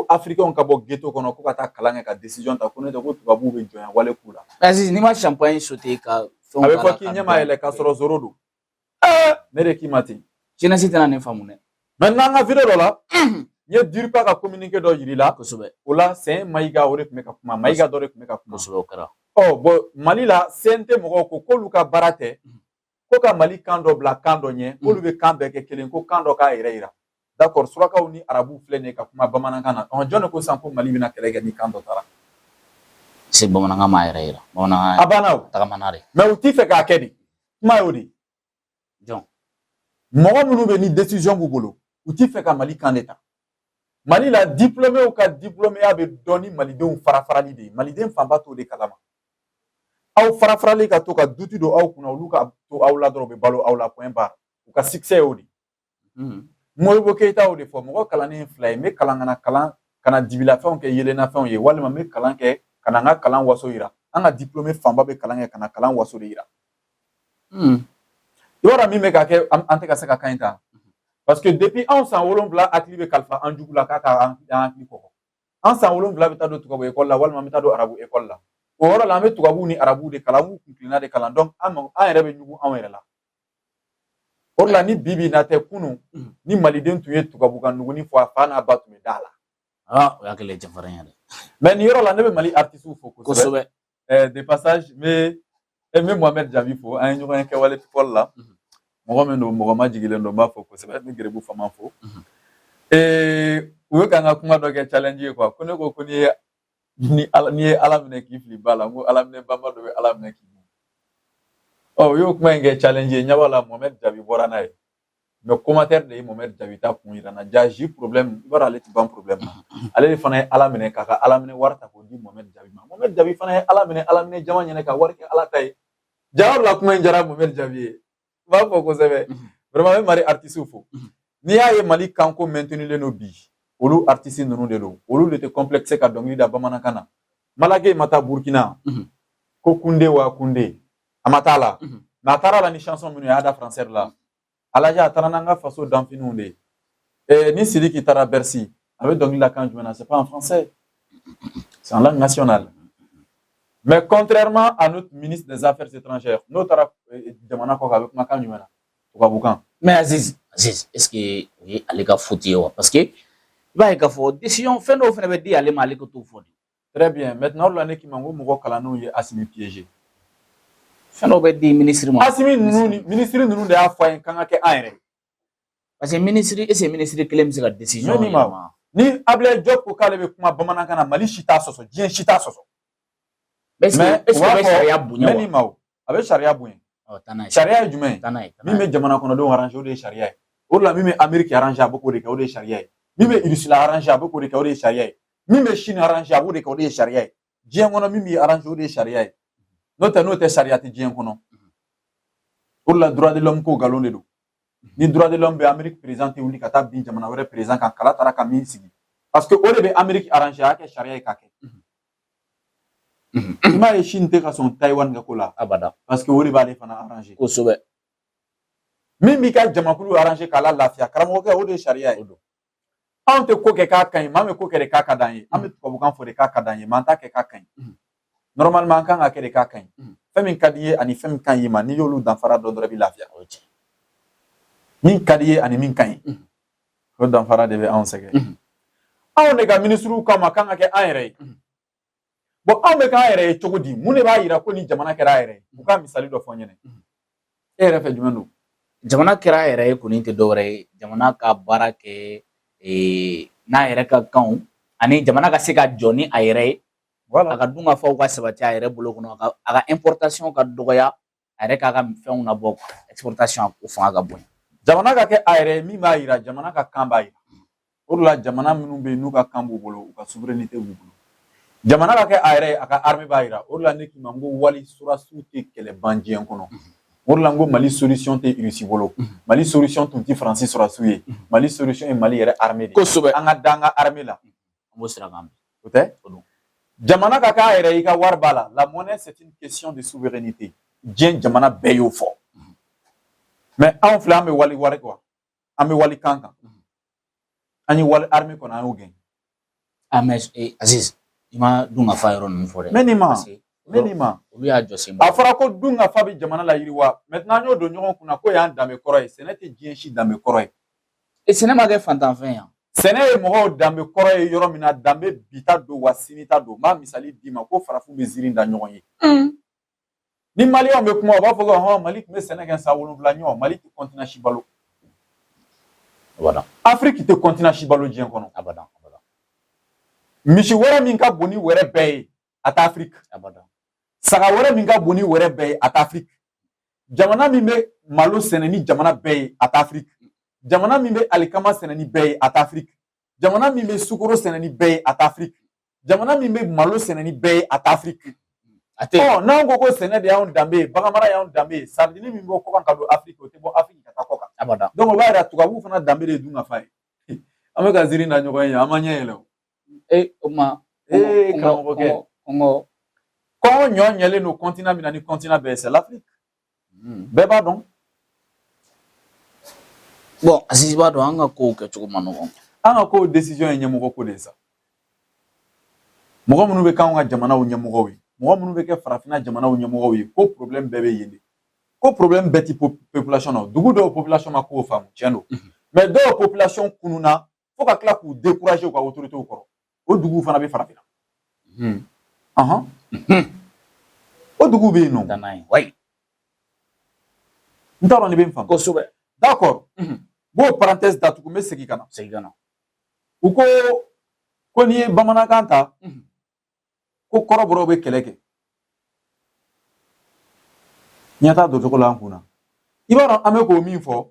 Africains ka bɔ ghetto kɔnɔ, ko ka taa kalan kɛ ka décision ta, ko n'o tɛ ko tubabuw bɛ jɔnya wale k'u la. Aziz, n'i ma champagne sauter ka fɛnw A bɛ k'a fɔ la k'i ka ɲɛ ma dɔn. yɛlɛ k'a sɔrɔ zéro don. Ne de k'i ma ten. Jeunesse tɛna nin faamu dɛ. Maintenant, an ka vidéo dɔ la, n ye DIRPA ka communiqué dɔ yir'i la. O la, c'est Mayiga, o de tun bɛ ka kuma. Mayiga dɔ de tun bɛ ka kuma. Kosɛbɛ, o kɛra. Ɔ bon, Mali la, CNT mɔgɔw ko k'olu ka baara tɛ ko ka Mali kan dɔ bila kan dɔ ɲɛ, k'olu bɛ kan bɛɛ kɛ kelen, ko kan dɔ k'a yɛrɛ yira. D'accord, surakaw ni arabuw filɛ nin ye ka kuma bamanankan na. Ɔn, jɔn de ko sisan ko Mali bɛna kɛlɛ kɛ ni kan dɔ taara? Se bamanankan m'a yɛrɛ yira. Bamanankan A banna o. tagamana de. Mais u t'i fɛ k'a kɛ de. Kuma y'o de ye. Jɔn? Mɔgɔ minnu bɛ ni décision b'u bolo, u t'i fɛ ka Mali kan de ta. Mali la, diplôméw ka diplôméya bɛ dɔn ni malidenw fara farali de ye. Maliden fanba t'o de kalama. Aw fara farali ka to ka duti don aw kunna, olu ka to aw la dɔrɔn, u bɛ balo aw la, point barre. U ka succès y'o de ye. Modibo Keyita y'o de fɔ: mɔgɔ kalannen fila ye, n bɛ kalan ka na kalan ka na dibilafɛnw kɛ yeelennafɛnw ye, walima n bɛ kalan kɛ ka na n ka kalan waso yira. An ka diplômé fanba bɛ kalan kɛ ka na kalan waso de yira. I b'a dɔn min bɛ ka kɛ, an tɛ ka se ka kan in ta, parce que depuis anw san 7, hakili bɛ kalifa an jugu la k'a ka an hakili kɔgɔ. An san 7 bɛ taa don tubabu ekɔli la, walima an bɛ taa don arabu ekɔli la. O yɔrɔ la, an bɛ tubabuw ni arabuw de kalan, an b'u kuntilenna de kalan. Donc an yɛrɛ bɛ ɲugun anw yɛrɛ la. O de la, ni bi bi in na tɛ, kunun ni maliden tun ye tubabu ka nuguni fɔ, a fa n'a ba tun bɛ da a la. Ah, o y'a kɛlen cɛfarin ye dɛ. Mais nin yɔrɔ la, ne bɛ Mali artistes fo kosɛbɛ. Kosɛbɛ. De passage, n bɛ Mohamed Jabi fo. An ye ɲɔgɔn ye kɛwale fɔli la. Mɔgɔ min don, mɔgɔ ma jigilen don, n b'a fɔ kosɛbɛ. N bɛ Gerebu Fama fo. U bɛ ka n ka kuma dɔ kɛ challenge ye quoi, ko ne ko ko n'i ye Ala minɛ k'i fili ba la, n ko Ala minɛ banba dɔ bɛ Ala minɛ k'i dun. Ɔ, u y'o kuma in kɛ challenge ye. Ɲɛ b'a la, Mohamed Jabi bɔra n'a ye. Mais commentaire de ye Mohamed Jabi ta kun yira n na. Ja ji problème, i b'a dɔn ale tɛ ban problème na. Ale de fana ye Ala minɛ k'a ka Ala minɛ wari ta k'o di Mohamed Jabi ma. Mohamed Jabi fana ye Ala minɛ, Ala minɛ jama ɲɛnɛ ka wari kɛ Ala ta ye. Ja o la, kuma in diyara Mohamed Jabi ye. N b'a fɔ kosɛbɛ. Vraiment, n bɛ Mali artistes fo. N'i y'a ye Mali kanko maintenulen don bi, olu artistes ninnu de don. Olu de tɛ complexe ka dɔnkili da bamanankan na. Malake ma taa Burkina ko Kunde wa Kunde. A ma taa la. Mais a taara la ni chanson minnu ye, a y'a da français de la. A lajɛ, a taara n'an ka faso danfiniw de ye. Ni Sidiki taara Bercy, a bɛ dɔnkili da kan jumɛn na? C'est pas en français. C'est en langue nationale. Mais contrairement à notre ministre des Affaires étrangères, n'o taara jamana kɔ kan, a bɛ kuma kan jumɛn na? Tubabukan. Mais Aziz, Aziz, est-ce que o ye ale ka faute ye wa? Parce que i b'a ye k'a fɔ décision fɛn dɔw fana bɛ di ale ma, ale ka t'o fɔ de. Très bien. Maintenant, o de la ne k'i ma ko mɔgɔ kalannenw ye Asimi piégé. Fɛn dɔw bɛ di ministre ma. Asimi ninnu ni ministre ninnu de y'a fɔ an ye k'an ka kɛ an yɛrɛ ye. Parce que ministre, est-ce que ministre kelen bɛ se ka décision Ne ni ma. yɛlɛma? Ni Ablaye Diop ko k'ale bɛ kuma bamanankan na, Mali si t'a sɔsɔ, diɲɛ si t'a sɔsɔ. Mais est-ce Mais que est-ce u que o b'a bɛ fɔ sariya bonya ne wa? ni ma o, a bɛ sariya bonya. Ɔ, taa n'a ye. Sariya ye jumɛn ye? Taa n'a ye. Min bɛ jamana kɔnɔdenw arranger, o de ye sariya ye. O de la, min bɛ Amérique arranger, a bɛ k'o de kɛ, o de ye sariya ye. Min bɛ Russie la arranger, a bɛ k'o de kɛ, o de ye sariya ye. Min bɛ Chine arranger, a b'o de kɛ, o de ye sariya ye. Diɲɛ kɔnɔ, min b'i arranger, o de ye sariya ye. N'o tɛ, n'o tɛ, sariya tɛ diɲɛ kɔnɔ. O de la, droit de l'homme ko nkalon de don. Ni droit de l'homme bɛ, Amérique président tɛ wuli ka taa bin jamana wɛrɛ président kan, kala taara ka min sigi. Parce que o de bɛ Amérique arranger, a y'a kɛ sariya ye k'a kɛ. I m'a ye Chine tɛ ka sɔn Taïwan ka ko la. Abada. Parce que o de b'ale fana arranger. Kosɛbɛ. Min b'i ka jamakulu arranger k'a la lafiya, karamɔgɔkɛ, o de ye sariya ye. O don. Anw tɛ ko kɛ k'a ka ɲi, maa bɛ ko kɛ de k'a ka d'an ye. An bɛ tubabukan fɔ de k'a ka d'an ye, mais an t'a kɛ k'a ka ɲi. Normalement, an kan ka kɛ de k'a ka ɲi. Fɛn min ka di i ye ani fɛn min ka ɲi i ma, n'i y'olu danfara dɔn dɔrɔn, i bɛ lafiya. O ye tiɲɛ. Min ka di i ye ani min ka ɲi, o danfara de bɛ anw sɛgɛn. Anw de ka minisiriw kama k'an ka kɛ an yɛrɛ ye. Bon, anw bɛ k'an yɛrɛ ye cogo di? Mun de b'a yira ko ni jamana kɛra a yɛrɛ ye? U ka misali dɔ fɔ n ɲɛna. E yɛrɛ fɛ, jumɛn don? Jamana kɛra a yɛrɛ ye kɔni tɛ dɔwɛrɛ ye, jamana ka baara kɛ n'a yɛrɛ ka kanw ani jamana ka se ka jɔ ni a yɛrɛ ye. A ka dun ka faw ka sabati a yɛrɛ bolo kɔnɔ, a ka importation ka dɔgɔya, a yɛrɛ k'a ka fɛnw nabɔ exportation, o fanga ka bon. Jamana ka kɛ a yɛrɛ ye, min b'a yira, jamana ka kan b'a yira. O de la jamana minnu bɛ yen n'u ka kan b'u bolo, u ka souveraineté b'u bolo. Jamana ka kɛ a yɛrɛ ye, a ka armée b'a yira. O de la ne k'i ma n ko wali sɔrɔdasiw tɛ kɛlɛ ban diɲɛ kɔnɔ. O de la n ko Mali solution tɛ Russie bolo, Mali solution tun tɛ Faransi sɔrɔdasiw ye, Mali solution ye Mali yɛrɛ armée de ye. An ka da an ka armée la. An b'o sira kan bi. O tɛ? O don. Jamana ka k'a yɛrɛ ye, i ka wari b'a la. La monnaie, c'est une question de souveraineté. Diɲɛ jamana bɛɛ y'o fɔ. Mais anw filɛ, an bɛ wali wari quoi, an bɛ wali kan kan, an ye wali armée kɔnɔ, an y'o gɛn. Ah mais Aziz, i ma dun ka fa yɔrɔ ninnu fɔ dɛ. N bɛ nin ma. Parce que N bɛ nin ma. olu y'a jɔ sen ba. A fɔra ko dun ka fa bɛ jamana la yiriwa. Maintenant, an y'o don ɲɔgɔn kunna ko y'an danbe kɔrɔ ye. Sɛnɛ tɛ diɲɛ si danbe kɔrɔ ye. E, sɛnɛ ma kɛ fantanfɛn yan. Sɛnɛ ye mɔgɔw danbe kɔrɔ ye yɔrɔ min na, danbe bi ta don wa sini ta don. N b'a misali d'i ma ko farafin bɛ ziiri da ɲɔgɔn ye. Ni maliyɛnw bɛ kuma, u b'a fɔ ko hɔn, Mali tun bɛ sɛnɛ kɛ san 7 ɲɔgɔn. Mali tɛ continent si balo. Abada. Afiriki tɛ continent si balo diɲɛ kɔnɔ. Abada, abada. Misi wɛrɛ min ka bon ni wɛrɛ bɛɛ ye, a tɛ Afiriki. Abada. Saga wɛrɛ min ka bon ni wɛrɛ bɛɛ ye, a tɛ Afiriki. Jamana min bɛ malo sɛnɛ ni jamana bɛɛ ye, a tɛ Afiriki. Jamana min bɛ alikama sɛnɛ ni bɛɛ ye, a tɛ Afiriki. Jamana min bɛ sukoro sɛnɛ ni bɛɛ ye, a tɛ Afiriki. Jamana min bɛ malo sɛnɛ ni bɛɛ ye, a tɛ Afiriki. A tɛ. Ɔ, n'anw ko ko sɛnɛ de y'anw danbe ye, baganmara y'anw danbe ye, sardine min bɔ kɔkan ka don Afiriki, o tɛ bɔ Afiriki ka taa kɔkan. Abada. Donc o b'a yira tubabuw fana danbe de ye dun ka fa ye. An bɛ ka ziiri da ɲɔgɔn ye, an ma ɲɛ yɛlɛ o. E, o ma. Ee, karamɔgɔkɛ. Kɔngɔ. Kɔngɔ ɲɔ ɲɛlen don continent min na ni continent bɛɛ ye, c'est l'Afrique. Bɛɛ b'a dɔn. Bon, Aziz, b'a dɔn an ka kow kɛcogo man nɔgɔn. An ka kow décision ye ɲɛmɔgɔ ko de ye sa. Mɔgɔ minnu bɛ k'anw ka jamanaw ɲɛmɔgɔw ye, mɔgɔ minnu bɛ kɛ farafinna jamanaw ɲɛmɔgɔw ye, ko problème bɛɛ bɛ yen de. Ko problème bɛɛ ti population na. Dugu dɔw population ma kow faamu, tiɲɛ don. Mais dɔw population kununa fo ka tila k'u décourager u ka autorités kɔrɔ. O duguw fana bɛ farafinna. Ɔhɔn. O duguw bɛ yen nɔ. Taa n'a ye. Wayi. N t'a dɔn ni bɛ n faamu. Kosɛbɛ. D'accord. N b'o parenthèse datugu, n bɛ segin ka na. Segin ka na. U ko ko n'i ye bamanankan ta, ko kɔrɔbɔrɔw bɛ kɛlɛ kɛ. Ɲɛ t'a doncogo la an kun na. I b'a dɔn an bɛ k'o min fɔ,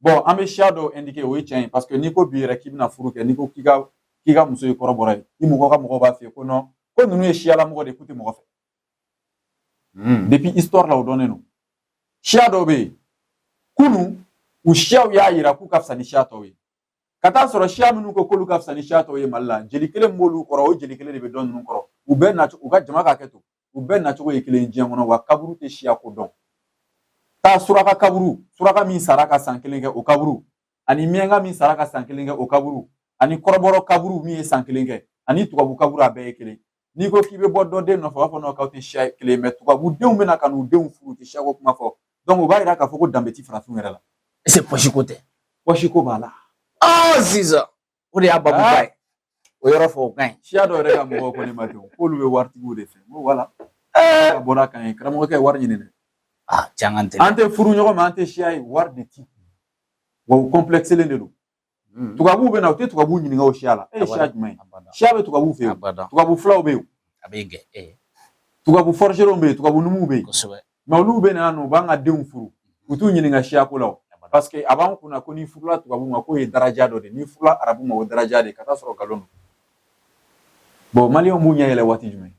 bon, an bɛ siya dɔw indiquer, o ye tiɲɛ ye, parce que n'i ko bi yɛrɛ k'i bɛna furu kɛ, n'i ko k'i ka muso ye kɔrɔbɔrɔ ye, i mɔgɔ ka mɔgɔw b'a f'i ye ko non, ko ninnu ye siyalamɔgɔ de ye, k'u tɛ mɔgɔ fɛ. Depuis histoire la, o dɔnnen don. Siya dɔw bɛ yen, kunun u siyaw y'a yira k'u ka fisa ni siya tɔw ye. Ka taa sɔrɔ siya minnu ko k'olu ka fisa ni siya tɔw ye Mali la, jeli kelen min b'olu kɔrɔ, o jeli kelen de bɛ dɔ ninnu kɔrɔ. U bɛɛ na, u ka jama ka kɛ to, u bɛɛ nacogo ye kelen ye diɲɛ kɔnɔ, wa kaburu tɛ siya ko dɔn. Taa suraka kaburu, suraka min sara ka san kelen kɛ, o kaburu, ani miɲanka min sara ka san kelen kɛ, o kaburu, ani kɔrɔbɔrɔ kaburu min ye san kelen kɛ, ani tubabu kaburu, a bɛɛ ye kelen. N'i ko k'i bɛ bɔ dɔ den nɔfɛ, u b'a fɔ non, k'aw tɛ siya kelen, mais tubabu denw bɛna ka n'u denw furu, u tɛ siyako kuma fɔ. Donc o b'a yira k'a fɔ ko danbe ti farafinw yɛrɛ la. Est-ce que poche ko tɛ? Poche ko b'a la. Ah, sisan. O de y'a babuba ye. O yɔrɔ fɔ, o ka ɲi. Siya dɔw yɛrɛ ka mɔgɔw ko ne ma ten, k'olu bɛ waritigiw de fɛ. N ko voilà. A bɔra kan ye, karamɔgɔkɛ, wari ɲini dɛ. Ah, cɛ, an ka teli. An tɛ furu ɲɔgɔn ma, an tɛ siya ye, wari de ti. Wa u complexelen de don. Tubabuw bɛ na, u tɛ tubabuw ɲininka o siya la. E ye siya jumɛn ye? Siya bɛ tubabuw fɛ yen. Tubabu filaw bɛ yen. A bɛ gɛn. Tubabu forgeron bɛ yen, tubabu numuw bɛ yen. Kosɛbɛ. Mais olu bɛ na yan nɔ, u b'an ka denw furu. U t'u ɲininka siya ko la o. Parce que a b'an kunna ko n'i furula tubabu ma, k'o ye daraja dɔ de ye. N'i furula arabu ma, o ye daraja de ye, ka taa sɔrɔ nkalon don. Bon, maliyɛnw b'u ɲɛ yɛlɛ waati jumɛn?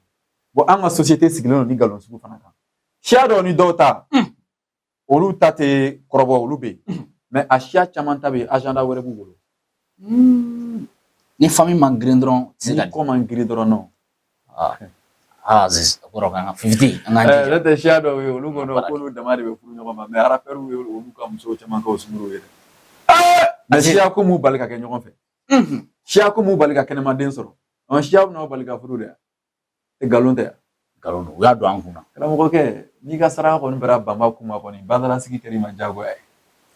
Bon, an ka société sigilen don ni nkalon sugu fana kan. Siya dɔw ni dɔw ta, olu ta tɛ kɔrɔbɔ, olu bɛ yen. Mais a siya caman ta bɛ yen, agenda wɛrɛ b'u bolo. Ni famille man girin dɔrɔn, tɛ se ka Ni kɔ man girin dɔrɔn, non. Ah, ah, Aziz, o kɔrɔ k'an ka fifiti, an k'an jija. Ne tɛ siya dɔw ye, olu ko non, k'olu dama de bɛ furu ɲɔgɔn ma, mais rappeurs ye olu ka musow caman kɛ o sunkuruw ye dɛ. Mais siya ko m'u bali ka kɛ ɲɔgɔn fɛ. Siya ko m'u bali ka kɛnɛmaden sɔrɔ. Ɔ, siya bɛna bali ka furu de. E, nkalon tɛ. Nkalon don, u y'a don an kunna. Karamɔgɔkɛ, n'i ka saraka kɔni bɛra banba kuma kɔni, badalasigi kɛr'i ma diyagoya ye.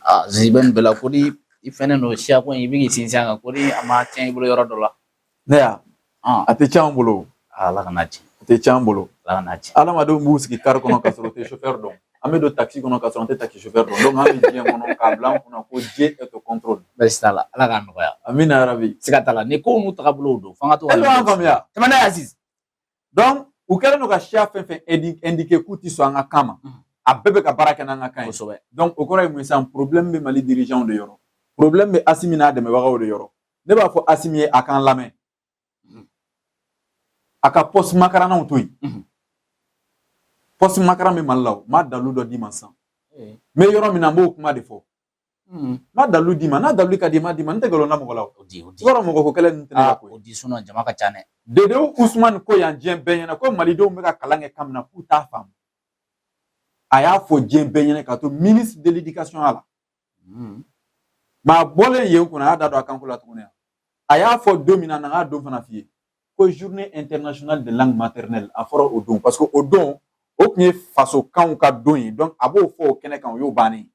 Ah, Aziz, bɛ nin bɛɛ la, ko ni i fɛnnen don siya ko in, i bɛ k'i sinsin a kan, ko ni a ma tiɲɛ i bolo yɔrɔ dɔ la. Ne y'a a tɛ tiɲɛ an bolo. Ala kana tiɲɛ. A tɛ tiɲɛ an bolo. Ala kana tiɲɛ. Adamadenw b'u sigi kari kɔnɔ ka sɔrɔ u tɛ chauffeur dɔn. An bɛ don taxi kɔnɔ ka sɔrɔ an tɛ taxi chauffeur dɔn. Donc an bɛ diɲɛ kɔnɔ k'a bila an kunna ko Dieu est au contrôle. Baasi t'a la, Ala k'a nɔgɔya. Amina yarabi. Siga t'a la, ni kow n'u tagabolow don, f'an ka to ka. E b'an faamuya. Tɛmɛ n'a ye, Aziz. Donc u kɛlen don ka siya fɛn fɛn indiqué k'u ti sɔn an ka kan ma, a bɛɛ bɛ ka baara kɛ n'an ka kan ye. Kosɛbɛ. Donc o kɔrɔ ye mun ye sisan? Problème bɛ Mali dirigeants de yɔrɔ. Problème bɛ Assimi n'a dɛmɛbagaw de yɔrɔ. Ne b'a fɔ Asimi ye, a k'an lamɛn, a ka poste makarannaw to yen. Poste makaran bɛ Mali la, o n b'a dalu dɔ d'i ma sisan. N bɛ yɔrɔ min na, n b'o kuma de fɔ. N b'a dalu d'i ma, n'a dalu ka di, n b'a d'i ma. N tɛ nkalon da mɔgɔ la o. O di, o di. I b'a dɔn, mɔgɔ ko kɛlɛ ninnu tɛ ne ka ko ye. O di, sinon jama ka ca dɛ. Dedewu Usumani ko yan diɲɛ bɛɛ ɲɛna ko malidenw bɛ ka kalan kɛ kan min na, k'u t'a faamu. A y'a fɔ diɲɛ bɛɛ ɲɛna ka to ministre de l'éducation la. Maa bɔlen yen kunna, a y'a da don a kanko la tuguni. A y'a fɔ don min na, na k'a don fana f'i ye ko journée internationale de langue maternelle, a fɔra o don parce que o don, o tun ye fasokanw ka don ye. Donc a b'o fɔ o kɛnɛ kan, o y'o bannen ye.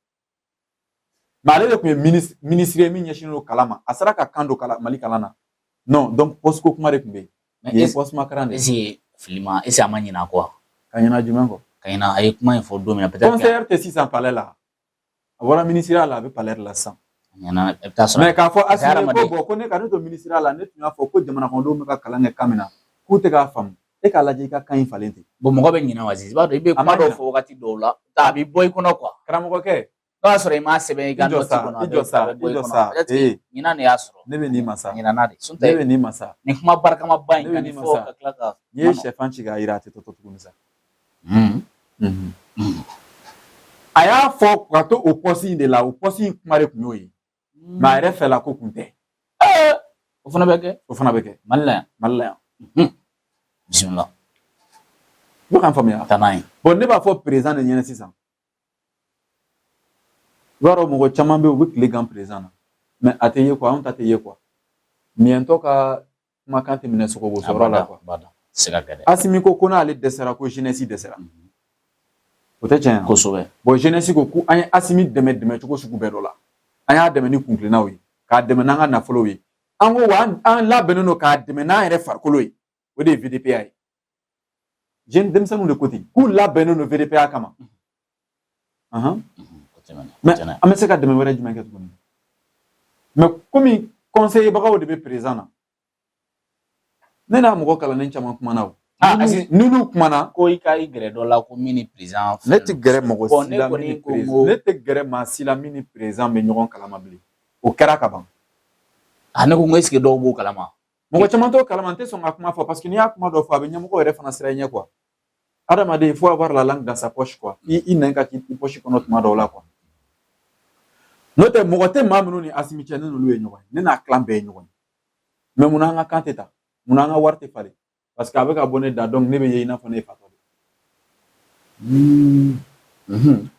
Mais ale de tun ye ministre ye min ɲɛsinnen don kalan ma. A sera ka kan don kalan, Mali kalan na? Non. Donc poste ko kuma de tun bɛ yen. Yen ye poste makaran de ye. Est ce que fili ma, est ce que a ma ɲinɛ a kɔ? Ka ɲinɛ jumɛn kɔ? Ka ɲinɛ a ye kuma in fɔ don min na, peut-être. Conseiller tɛ sisan palais la. A bɔra ministériya la, a bɛ palais la sisan. Ɲɛna, i bɛ taa sɔrɔ. Mais k'a fɔ Asimi ko bon, ko ne ka ne to ministériya la, ne tun y'a fɔ ko jamana kɔnɔdenw bɛ ka kalan kɛ kan min na, k'u tɛ k'a faamu. E k'a lajɛ, i ka kan in falen ten. Bon, mɔgɔ bɛ ɲinɛ wa, Aziz? I b'a dɔn, i bɛ kuma dɔw fɔ wagati dɔw la, a bɛ bɔ i kɔnɔ quoi. Karamɔgɔkɛ. N'o y'a sɔrɔ i m'a sɛbɛn i ka note kɔnɔ, i jɔ sa, i jɔ sa. Ee, ɲinan de y'a sɔrɔ. Ne bɛ nin ma sa. Ɲinana de. Ne bɛ nin ma sa. Nin kuma barikamaba in ka nin fɔ ka tila ka. N'i ye sɛfan ci k'a yira, a tɛ tɔtɔ tuguni sa. A y'a fɔ ka to o poste in de la, o poste in kuma de tun y'o ye. Mais a yɛrɛ fɛla ko kun tɛ. O fana bɛ kɛ. O fana bɛ kɛ. Mali la yan. Mali la yan. Bisimila. I bɛ k'an faamuya. Taa n'a ye. Bon, ne b'a fɔ président de ɲɛna sisan. I b'a dɔn, mɔgɔ caman bɛ yen, u bɛ tile gan président na. Mais a tɛ ye quoi, anw ta tɛ ye quoi. Miyɛntɔ ka kumakan tɛ minɛ sogobosoyɔrɔ la quoi. Se ka kɛ dɛ. Asimi ko n'ale dɛsɛra, ko jeunesse dɛsɛra. O tɛ tiɲɛ ye? Kosɛbɛ. Bon, jeunesse ko an ye Asimi dɛmɛ dɛmɛ cogo sugu bɛɛ dɔ la. An y'a dɛmɛ ni kuntilennaw ye, k'a dɛmɛ n'an ka nafolow ye. An ko wa an labɛnnen don k'a dɛmɛ n'an yɛrɛ farikolo ye. O de ye VDPA ye. Jeune denmisɛnninw de ko ten k'u labɛnnen don VDPA kama. Mais an bɛ se ka dɛmɛ wɛrɛ jumɛn kɛ tuguni? Mais komi conseiller bagaw de bɛ président na, ne n'a mɔgɔ kalannen caman kumana o. N'olu kumana. Ko i ka i gɛrɛ dɔ la ko min ni président. Ne tɛ gɛrɛ mɔgɔ si la min ni président. Ne tɛ gɛrɛ maa si la min ni président bɛ ɲɔgɔn kalama bilen. O kɛra ka ban. A ne ko n ko est ce que dɔw b'o kalama? Mɔgɔ caman t'o kalama, n tɛ sɔn ka kuma fɔ parce que n'i y'a kuma dɔ fɔ, a bɛ ɲɛmɔgɔ yɛrɛ fana siran i ɲɛ quoi. Adamaden, il faut avoir la langue dans sa poche quoi. I nɛn ka k'i poche kɔnɔ tuma dɔw la quoi. N'o tɛ, mɔgɔ tɛ maa minnu ni Asimi cɛ, ne n'olu ye ɲɔgɔn ye. Ne n'a clan bɛɛ ye ɲɔgɔn ye. Mais munna an ka kan tɛ ta? Munna an ka wari tɛ falen? Parce que a bɛ ka bɔ ne da, donc ne bɛ ye i n'a fɔ ne ye fatɔ de ye.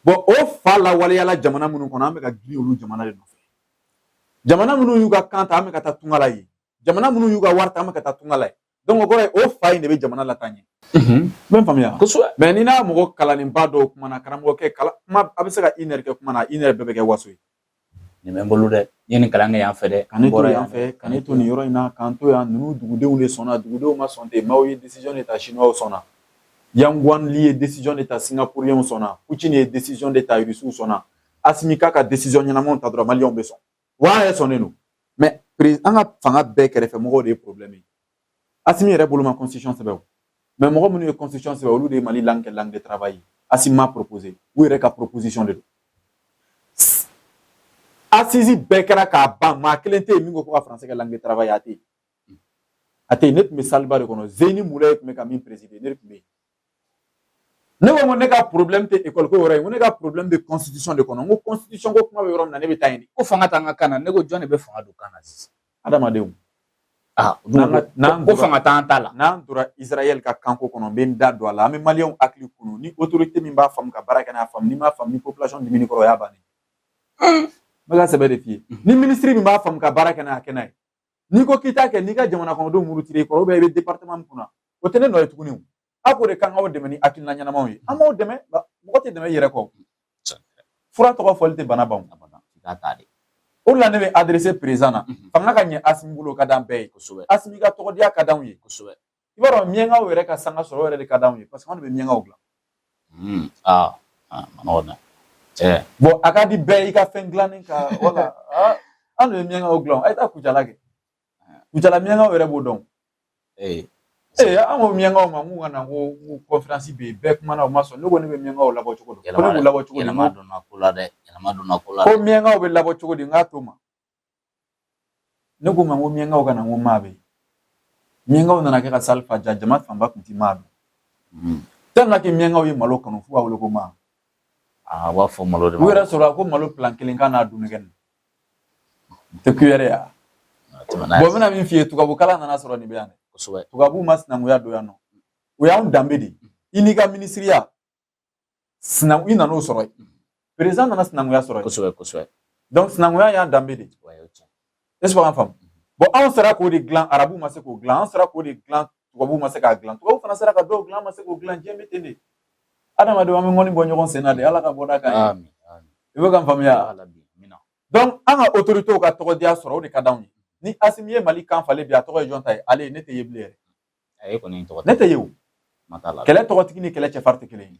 Bon, o fa lawaleyala jamana minnu kɔnɔ, an bɛ ka girin olu jamana de nɔfɛ. Jamana minnu y'u ka kan ta, an bɛ ka taa tunga la yen. Jamana minnu y'u ka wari ta, an bɛ ka taa tunga la yen. Donc o kɔrɔ ye, o fa in de bɛ jamana lataa ɲɛ. N bɛ faamuya. Kosɛbɛ. Mais ni n'a mɔgɔ kalannenba dɔw kumana, karamɔgɔkɛ, kalan kuma, a bɛ se ka une heure kɛ kuma na, une heure bɛɛ bɛ kɛ waso ye. Nin bɛ n bolo dɛ. N ye nin kalan kɛ yan fɛ dɛ. Ka ne to yan fɛ, ka ne to nin yɔrɔ in na, k'an to yan, ninnu dugudenw de sɔnna, dugudenw ma sɔn ten. Maaw ye décision de ta, chinois sɔnna. Yang Wanli ye décision de ta, singapouriens sɔnna. Poutine ye décision de ta, russiw sɔnna. Asimi k'a ka décision ɲɛnamaw ta dɔrɔn, maliyɛnw bɛ sɔn. Wa an yɛrɛ sɔnnen don. Mais an ka fanga bɛɛ kɛrɛfɛ mɔgɔw de ye problème ye. Asimi yɛrɛ bolo ma constitution sɛbɛn o. Mais mɔgɔ minnu ye constitution sɛbɛn, olu de ye Mali langue kɛ langue de travail ye. Asimi m'a proposé. U yɛrɛ ka proposition de don. Assise bɛɛ kɛra k'a ban, maa kelen tɛ yen min ko ko ka français kɛ langue de travail ye, a tɛ yen. A tɛ yen. Ne tun bɛ salle ba de kɔnɔ. Zeni Mulaye tun bɛ ka min présider, ne de tun bɛ yen. Ne ko ne ka problème tɛ école ko yɔrɔ ye, n ko ne ka problème bɛ constitution de kɔnɔ. N ko constitution ko kuma bɛ yɔrɔ min na, ne bɛ taa yen de. Ko fanga t'an ka kan na, ne ko jɔn de bɛ fanga don kan na sisan? Adamadenw. N'an ko fanga t'an ta la. N'an donna Israël ka kanko kɔnɔ, n bɛ n da don a la. An bɛ maliyɛnw hakili kunu. Ni autorité min b'a faamu ka baara kɛ n'a faamu, n'i m'a faamu, ni population dimini kɔrɔ, o y'a bannen. N bɛ ka sɛbɛ de f'i ye. Ni ministre min b'a faamu ka baara kɛ n'a ye, a kɛ n'a ye. N'i ko k'i t'a kɛ, n'i ka jamana kɔnɔdenw murutira i kɔrɔ, ou bien i bɛ département min kunna, o tɛ ne nɔ ye tuguni o. Aw k'o de kan k'aw dɛmɛ ni hakilina ɲɛnamaw ye. An b'aw dɛmɛ, mɔgɔ tɛ dɛmɛ i yɛrɛ kɔ. Fura tɔgɔ fɔli tɛ bana ban. O de la ne bɛ adressé président na. Fanga ka ɲɛ Asimi bolo, ka d'an bɛɛ ye. Asimi ka tɔgɔdiya ka d'anw ye. I b'a dɔn, miyankaw yɛrɛ ka sanga sɔrɔ, o yɛrɛ de ka d'anw ye parce que anw de bɛ miyankaw dilan. Aa, ma nɔgɔn dɛ. Cɛ. Bon, a ka di bɛɛ i ka fɛn dilannen ka wala. Anw de bɛ miyankaw dilan. A ye taa Kucala kɛ. Kucala miyankaw yɛrɛ b'o dɔn. Ee, an ko miyankaw ma k'u ka na, ko conférence bɛ yen, bɛɛ kumana, u ma sɔn. Ne ko ne bɛ miyankaw labɔ cogo di? Ko ne b'u labɔ cogo di? Yɛlɛma donna ko la dɛ. Yɛlɛma donna ko la. Ko miyankaw bɛ labɔ cogo di? N k'a to ma. Ne ko ma ko miyankaw ka na, n ko maa bɛ yen. Miyankaw nana kɛ ka salle fa ja, jama fanba tun ti maa dɔn. Tellement que miyankaw ye malo kanu f'u b'a wele ko maa. Ah, u b'a fɔ malo de ma. U yɛrɛ sɔrɔ ko malo plan kelen kan n'a dumuni tɛ kuyɛrɛ ya. Bon, n bɛna min f'i ye, tubabu kalan nana sɔrɔ nin bɛ yan dɛ. Tubabuw ma sinankunya don yan nɔ. O y'anw danbe de ye. I n'i ka minisiriya sinan i nan'o sɔrɔ yen. Président nana sinankunya sɔrɔ yen. Kosɛbɛ kosɛbɛ. Donc sinankunya y'an danbe de ye. Est-ce que b'an faamu? Bon, anw sera k'o de dilan, arabuw ma se k'o dilan. An sera k'o de dilan, tubabuw ma se k'a dilan. Tubabuw fana sera ka dɔw dilan, an ma se k'o dilan. Diɲɛ bɛ ten de. Adamadenw, an bɛ ŋɔni bɔ ɲɔgɔn sen na de. Ala ka bɔda kan ye. I bɛ ka n faamuya? Donc an ka autorités ka tɔgɔdiya sɔrɔ, o de ka d'anw ye. Ni Asimi ye Mali kan falen bi, a tɔgɔ ye jɔn ta ye? Ale ye. Ne tɛ ye bilen yɛrɛ. Ne tɛ ye o. Kɛlɛ tɔgɔtigi ni kɛlɛ cɛfarin tɛ kelen ye.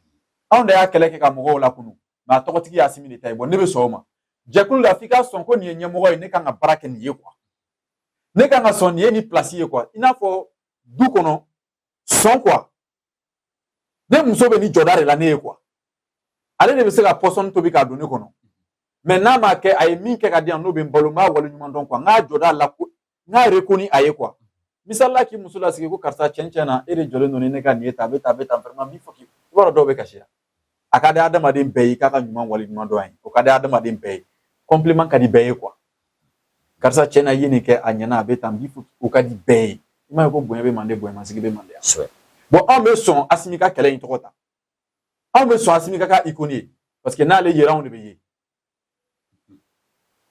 Anw de y'a kɛlɛ kɛ ka mɔgɔw lakunu, mais a tɔgɔtigi ye Asimi de ta ye. Bon, ne bɛ sɔn o ma. Jɛkulu la, f'i ka sɔn ko nin ye ɲɛmɔgɔ ye, ne kan ka baara kɛ nin ye quoi. Ne kan ka sɔn nin ye nin place ye quoi. I n'a fɔ du kɔnɔ sɔn quoi. Ne muso bɛ nin jɔda de la ne ye quoi. Ale de bɛ se ka pɔsɔni tobi k'a don ne kɔnɔ. Mais n'a m'a kɛ, a ye min kɛ ka di yan, n'o bɛ n balo, n b'a waleɲuman dɔn quoi. N k'a jɔda la ko n k'a reconnu a ye quoi. Misali la, k'i muso lasigi ko karisa, cɛn cɛn na, e de jɔlen don ni ne ka nin ye tan, a bɛ tan, a bɛ tan, vraiment n b'i fɔ k'i, i b'a dɔn dɔw bɛ kasi la. A ka di adamaden bɛɛ ye k'a ka ɲuman waleɲuman dɔn a ye. O ka di adamaden bɛɛ ye. Compliment ka di bɛɛ ye quoi. Karisa, cɛn na, i ye nin kɛ, a ɲɛna, a bɛ tan, n b'i fo. O ka di bɛɛ ye. I m'a ye ko bonya bɛ mande, bonya masigi bɛ mande. Bon, anw bɛ sɔn Asimi ka kɛlɛ in tɔgɔ ta. Anw bɛ sɔn Asimi ka k'a icône ye, parce que n'ale yera, anw de bɛ ye.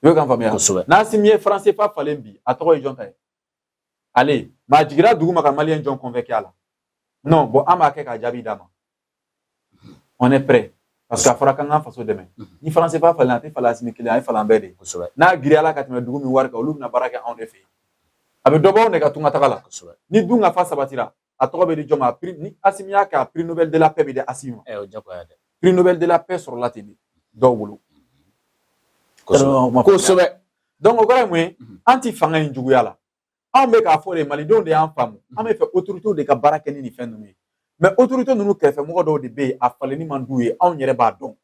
I bɛ k'an faamuya? N'Asimi ye franc CFA falen bi, a tɔgɔ ye jɔn ta ye? Ale. Mais a jiginra dugu ma ka maliyɛn jɔn convaincu a la? Non. Bon, an b'a kɛ k'a jaabi d'a ma. On est prêt. Parce que a fɔra k'an k'an faso dɛmɛ. Ni franc CFA falen, a tɛ falen Asimi kelen, a ye falen an bɛɛ de. N'a giriyala ka tɛmɛ dugu min wari kan, olu bɛna baara kɛ anw de fɛ yen. A bɛ dɔ bɔ anw de ka tunga taga la. Ni dun ka fa sabatira, a tɔgɔ bɛ di jɔn ma? Ni Asimi y'a kɛ, a prix Nobel de la paix bɛ di Asimi ma. Prix Nobel de la paix sɔrɔla ten de dɔw bolo. Kosɛbɛ. Donc o kɔrɔ ye mun ye? An ti fanga in juguya la. Anw bɛ k'a fɔ de, malidenw de y'an faamu. An bɛ fɛ autorités de ka baara kɛ ni nin fɛn ninnu ye. Mais autorités ninnu kɛrɛfɛ mɔgɔ dɔw de bɛ yen, a falenni man d'u ye. Anw yɛrɛ b'a dɔn.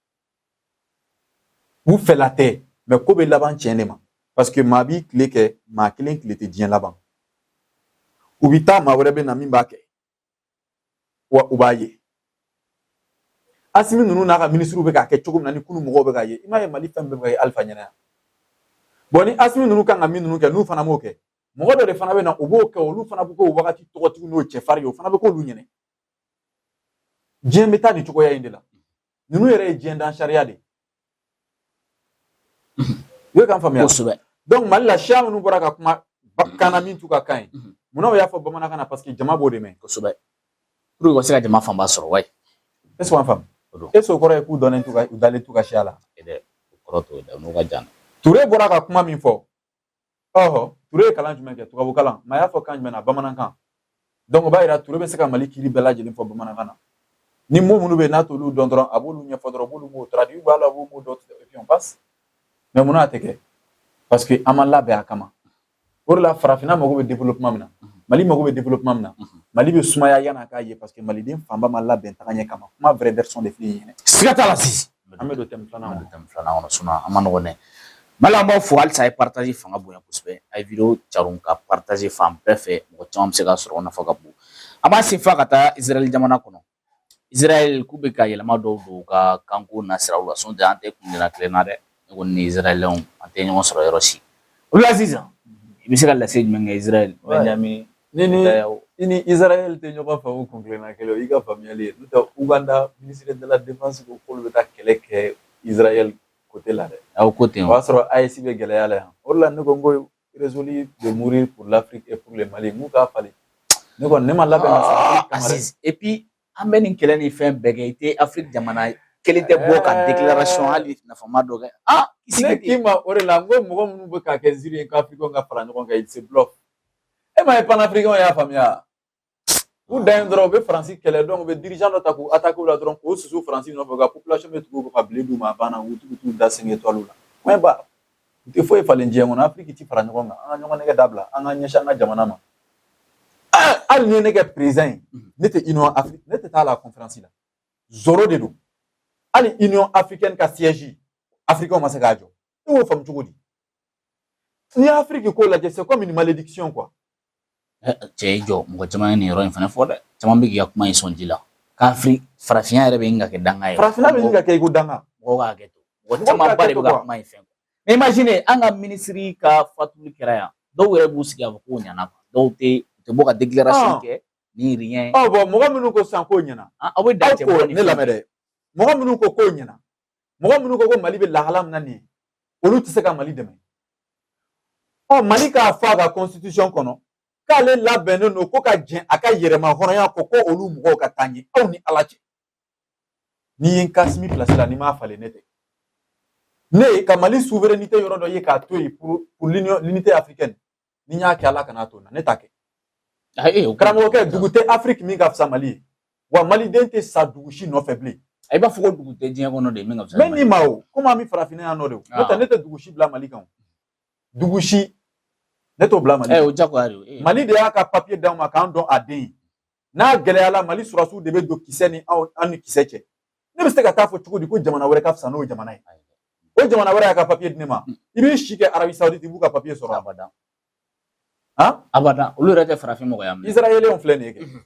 U fɛla tɛ, mais ko bɛ laban tiɲɛ de ma. Parce que maa b'i tile kɛ, maa kelen tile tɛ diɲɛ laban. U bɛ taa, maa wɛrɛ bɛ na min b'a kɛ. Wa u b'a ye. Asimi ninnu n'a ka minisiriw bɛ k'a kɛ cogo min na, ni kunu mɔgɔw bɛ k'a ye. I m'a ye Mali fɛn bɛɛ bɛ ka ye Alifa ɲɛna yan. Bon, ni Asimi ninnu kan ka min ninnu kɛ, n'u fana m'o kɛ, mɔgɔ dɔ de fana bɛ na, u b'o kɛ, olu fana bɛ k'o wagati tɔgɔtigiw n'o cɛfarin ye, o fana bɛ k'olu ɲɛnɛ. Diɲɛ bɛ taa nin cogoya in de la. Ninnu yɛrɛ ye diɲɛ dan sariya de ye. I bɛ k'an faamuya? Kosɛbɛ. Donc Mali la, siya minnu bɔra ka kuma kan na min t'u ka kan ye, munna u y'a fɔ bamanankan na? Parce que jama b'o de mɛn. Kosɛbɛ. Pour que u ka se ka jama fanba sɔrɔ, wayi. Est-ce que b'an faamu? Est-ce que o kɔrɔ ye k'u dɔnnen t'u ka, u dalen t'u ka siya la? O kɔrɔ t'o ye dɛ, n'u ka jan. Ture bɔra ka kuma min fɔ, ɔhɔ, Ture ye kalan jumɛn kɛ? Tubabu kalan. Maa y'a fɔ kan jumɛn na? Bamanankan. Donc o b'a yira Ture bɛ se ka Mali kiiri bɛɛ lajɛlen fɔ bamanankan na. Ni mot minnu bɛ yen n'a t'olu dɔn dɔrɔn, a b'olu ɲɛfɔ dɔrɔn, u b'olu mots traduire, ou alors a b'o mot dɔ et puis on passe. Mais munna a tɛ kɛ? Parce que an ma labɛn a kama. O de la, farafinna mago bɛ développement min na, Mali mago bɛ développement min na, Mali bɛ sumaya yan'a k'a ye, parce que maliden fanba ma labɛn taga ɲɛ kama. Kuma vraie version de filɛ nin ye. Siga t'a la sisan. An bɛ don thème filanan kɔnɔ. Thème filanan kɔnɔ, sinon an ma nɔgɔn dɛ. Mali, an b'aw fo halisa, a ye partage fanga bonya kosɛbɛ. A ye vidéo caron ka partage fan bɛɛ fɛ, mɔgɔ caman bɛ se k'a sɔrɔ, o nafa ka bon. An b'a sen fa ka taa Israël jamana kɔnɔ. Israël k'u bɛ ka yɛlɛma dɔw don u ka kanko nasiraw la. Sinon an tɛ kun kelen na dɛ. Ne kɔni ni Israɛlɛnw, an tɛ ɲɔgɔn sɔrɔ yɔrɔ si. O la sisan, i bɛ se ka lase jumɛn kɛ Israël? Benjamin Ni i ni Israël tɛ ɲɔgɔn faamu kun kelenna kelen, o y'i ka faamuyali ye. N'o tɛ, Uganda ministre de la défense ko k'olu bɛ taa kɛlɛ kɛ Israël côté la dɛ. Aw ko ten. O y'a sɔrɔ AES bɛ gɛlɛya la yan. O de la ne ko n ko résolu de mourir pour l'Afrique et pour le Mali. N k'u k'a falen. Ne kɔni, ne ma labɛn ka sa. Aziz, et puis an bɛ nin kɛlɛ ni fɛn bɛɛ kɛ, i tɛ Afrique jamana kelen tɛ bɔ ka déclaration hali nafama dɔ kɛ. Ah, ne k'i ma, o de la n ko mɔgɔ minnu bɛ k'a kɛ ziiri ye ko Africain ka fara ɲɔgɔn kan, ils se bluffent. E m'a ye, panafricain y'a faamuya. U dan ye dɔrɔn, u bɛ Faransi kɛlɛ, donc u bɛ dirigeant dɔ ta k'u attaquer o la dɔrɔn, k'o susu Faransi nɔfɛ, ka population bɛ tugu u kɔ ka blé d'u ma, a banna, u t'u da 5 étoiles la. Point barre. U tɛ foyi falen diɲɛ kɔnɔ. Afrique ti fara ɲɔgɔn kan. An ka ɲɔgɔn nɛgɛ dabila, an ka ɲɛsin an ka jamana ma. Hali ni ye ne kɛ président ye, ne tɛ Union Afrique, ne tɛ taa la conférence la. Zoro de don. Hali Union africaine ka siège, africain ma se k'a jɔ. E y'o faamu cogo di? N'i y'Afrique ko lajɛ, c'est comme une malédiction, quoi. Cɛ, i jɔ, mɔgɔ caman ye nin yɔrɔ in fana fɔ dɛ. Caman bɛ k'i ka kuma in sɔn ji la k'Afrique, farafinya yɛrɛ bɛ ɲini ka kɛ danga ye. Farafinna bɛ ɲini ka kɛ i ko danga. Mɔgɔw ka hakɛ to, mɔgɔ camanba de bɛ ka kuma in fɛn. Mais imagine, an ka minisiri ka fatuli kɛra yan, dɔw yɛrɛ b'u sigi a fɔ k'o ɲɛna, dɔw tɛ bɔ ka déclaration kɛ ni rien. Ɔ bon, mɔgɔ minnu ko sisan k'o ɲɛna, aw bɛ da cɛ bɔ. Ne lamɛn dɛ, mɔgɔ minnu ko k'o ɲɛna, mɔgɔ minnu ko ko Mali bɛ lahala min na nin ye, olu tɛ se ka Mali dɛmɛ. Ɔ, Mali k'a fɔ a ka constitution kɔnɔ k'ale labɛnnen don ko ka jɛn a ka yɛrɛma hɔrɔnya kɔ, ko olu mɔgɔw ka taa ɲɛ. Aw ni Ala cɛ, n'i ye n k'Assimi place la, n'i m'a falen, ne tɛ. Ne ka Mali souveraineté yɔrɔ dɔ ye k'a to yen pour l'unité africaine, ni n y'a kɛ, Ala kana to n na, ne t'a kɛ. Karamɔgɔkɛ, dugu tɛ Afrique min ka fisa Mali ye, wa maliden tɛ sa dugu si nɔfɛ bilen. I b'a fɔ ko dugu tɛ diɲɛ kɔnɔ de min ka fisa. Mɛ nin ma o, komi an bɛ farafinna yan nɔ de o, n'o tɛ ne tɛ dugu si bila Mali kan o. Dugu si ne t'o bila Mali. O jagoya de. Mali de y'a ka papier d'anw ma k'an dɔn a den ye. N'a gɛlɛyala, Mali sɔrɔdasiw de bɛ don kisɛ ni anw, an ni kisɛ cɛ. Ne bɛ se ka taa fɔ cogo di ko jamana wɛrɛ ka fisa n'o jamana ye? O jamana wɛrɛ y'a ka papier di ne ma. I b'i si kɛ Arabie Saoudite, i b'u ka papier sɔrɔ? Abada. Han? Abada, olu yɛrɛ tɛ farafin mɔgɔ ya minɛ. Israéliens filɛ nin ye kɛ.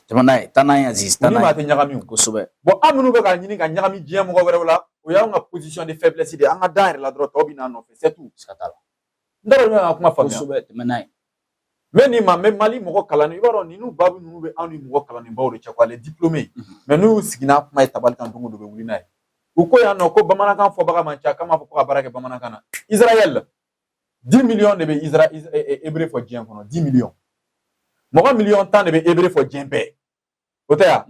Tɛmɛ n'a ye, taa n'a ye Aziz, taa n'a ye. Ni maa tɛ ɲagami o. Kosɛbɛ. Bon, an minnu bɛ k'a ɲini ka ɲagami diɲɛ mɔgɔ wɛrɛw la, o y'anw ka position de faiblesse de ye. An ka d'an yɛrɛ la dɔrɔn, tɔw bɛ n'an nɔfɛ, c'est tout. Siga t'a la. N t'a dɔn n bɛ ka kuma faamuya. Kosɛbɛ, tɛmɛ n'a ye. N bɛ nin ma, n bɛ Mali mɔgɔ kalannen, i b'a dɔn ninnu baabu ninnu bɛ anw ni mɔgɔ kalannenbaw de cɛ quoi, les diplômés. Mais n'u y'u sigi n'a kuma ye tabali kan, don o don u bɛ wuli n'a ye. U ko yan nɔ ko bamanankan fɔbaga man ca, k'an b'a fɔ ko ka baara kɛ bamanankan na. Israël, 10 millions de bɛ Isra hébreu fɔ diɲɛ kɔnɔ, 10 millions. Mɔgɔ 10 miliyɔn de bɛ hébreu fɔ diɲɛ bɛɛ. O tɛ yan?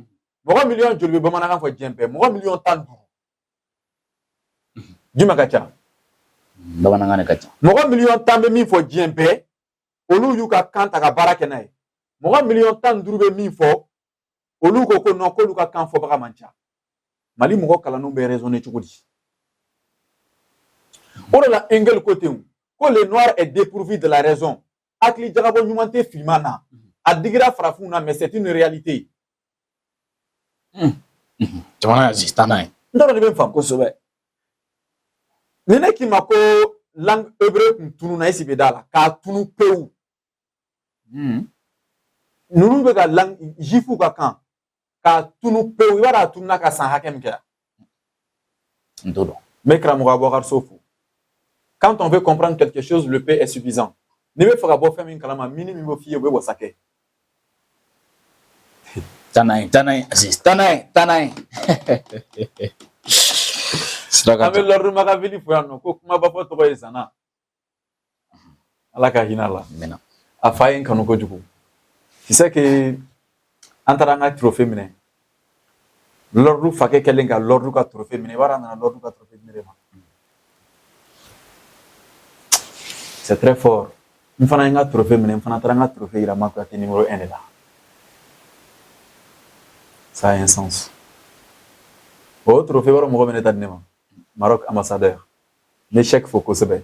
Mɔgɔ miliyɔn joli bɛ bamanankan fɔ diɲɛ bɛɛ? Mɔgɔ 15 miliyɔn. Jumɛn ka ca? Bamanankan de ka ca. Mɔgɔ 10 miliyɔn bɛ min fɔ diɲɛ bɛɛ, olu y'u ka kan ta ka baara kɛ n'a ye. Mɔgɔ 15 miliyɔn bɛ min fɔ, olu ko ko non, k'olu ka kan fɔbaga man ca. Mali mɔgɔ kalannenw bɛ raisonner cogo di? O de la Engels ko ten ko le noir est dépourvu de la raison. Hakili jagabɔ ɲuman tɛ finman na. A digira farafinw na, mais c'est une réalité. Jamana Aziz, taa n'a ye. N t'a dɔn ne bɛ n faamu. Kosɛbɛ. Ni ne k'i ma ko langue hébreu kun tununa, est-ce bɛ da la k'a tunu pewu? Ninnu bɛ ka langue juifu ka kan k'a tunu pewu, i b'a dɔn a tununa ka san hakɛ min kɛ? N t'o dɔn. N bɛ karamɔgɔ Abubakar So fo. Quand on veut comprendre quelque chose, le peu est suffisant. N'i bɛ fɛ ka bɔ fɛn min kalama, min ni min bɛ f'i ye, o bɛ wasa kɛ. Taa n'a ye, taa n'a ye Aziz, taa n'a ye, taa n'a ye. Sira ka An bɛ Lord Makaveli fo yan nɔ, ko kumaba fɔ tɔgɔ ye Zana. Ala ka hinɛ a la. Mɛna. A fa ye n kanu kojugu. Tu sais que an taara an ka trophée minɛ. Lord fakɛ kɛlen ka Lord ka trophée minɛ, i b'a dɔn a nana Lord ka trophée di ne de ma. C'est très fort. N fana ye n ka trophée minɛ, n fana taara n ka trophée yira Makuyate numéro 1 de la. Ça a un sens. O trophée yɔrɔ, mɔgɔ bɛ ne ta di ne ma. Maroc ambassadeur. N bɛ Cheick fo kosɛbɛ.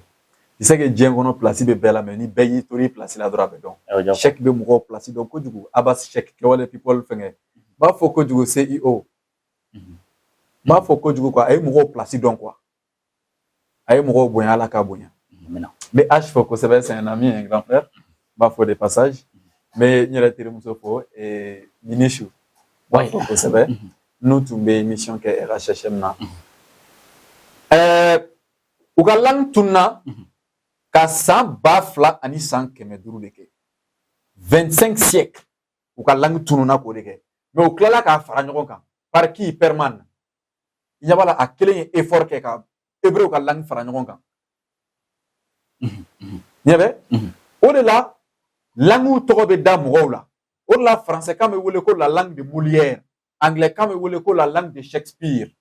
Tu sais que diɲɛ kɔnɔ, place bɛ bɛɛ la, mais ni bɛɛ y'i to i place la dɔrɔn, a bɛ dɔn. Cheick bɛ mɔgɔw place dɔn kojugu. Abbas Cheick, Kɛwale People fɛngɛ. N b'a fɔ kojugu CEO. N b'a fɔ kojugu quoi, a ye mɔgɔw place dɔn quoi. A ye mɔgɔw bonya, Ala k'a bonya. Mɛna. N bɛ H fɔ kosɛbɛ, c'est un ami, un grand frère. N b'a fɔ de passage. N bɛ n yɛrɛ terimuso fo, Ninisu. N b'a fɔ kosɛbɛ. N'u tun bɛ émission kɛ RHHM na. U ka langue tununa ka san 2500 de kɛ. 25 siècles, u ka langue tununa k'o de kɛ. Mais u tilala k'a fara ɲɔgɔn kan. Par qui? Perman. I ɲɛ b'a la, a kelen ye effort kɛ ka hébreu ka langue fara ɲɔgɔn kan. Ɲɛ bɛ? O de la langue tɔgɔ bɛ da mɔgɔw la. O de la français kan bɛ wele ko la langue de Molière. Anglais kan bɛ wele ko la langue de Shakespeare.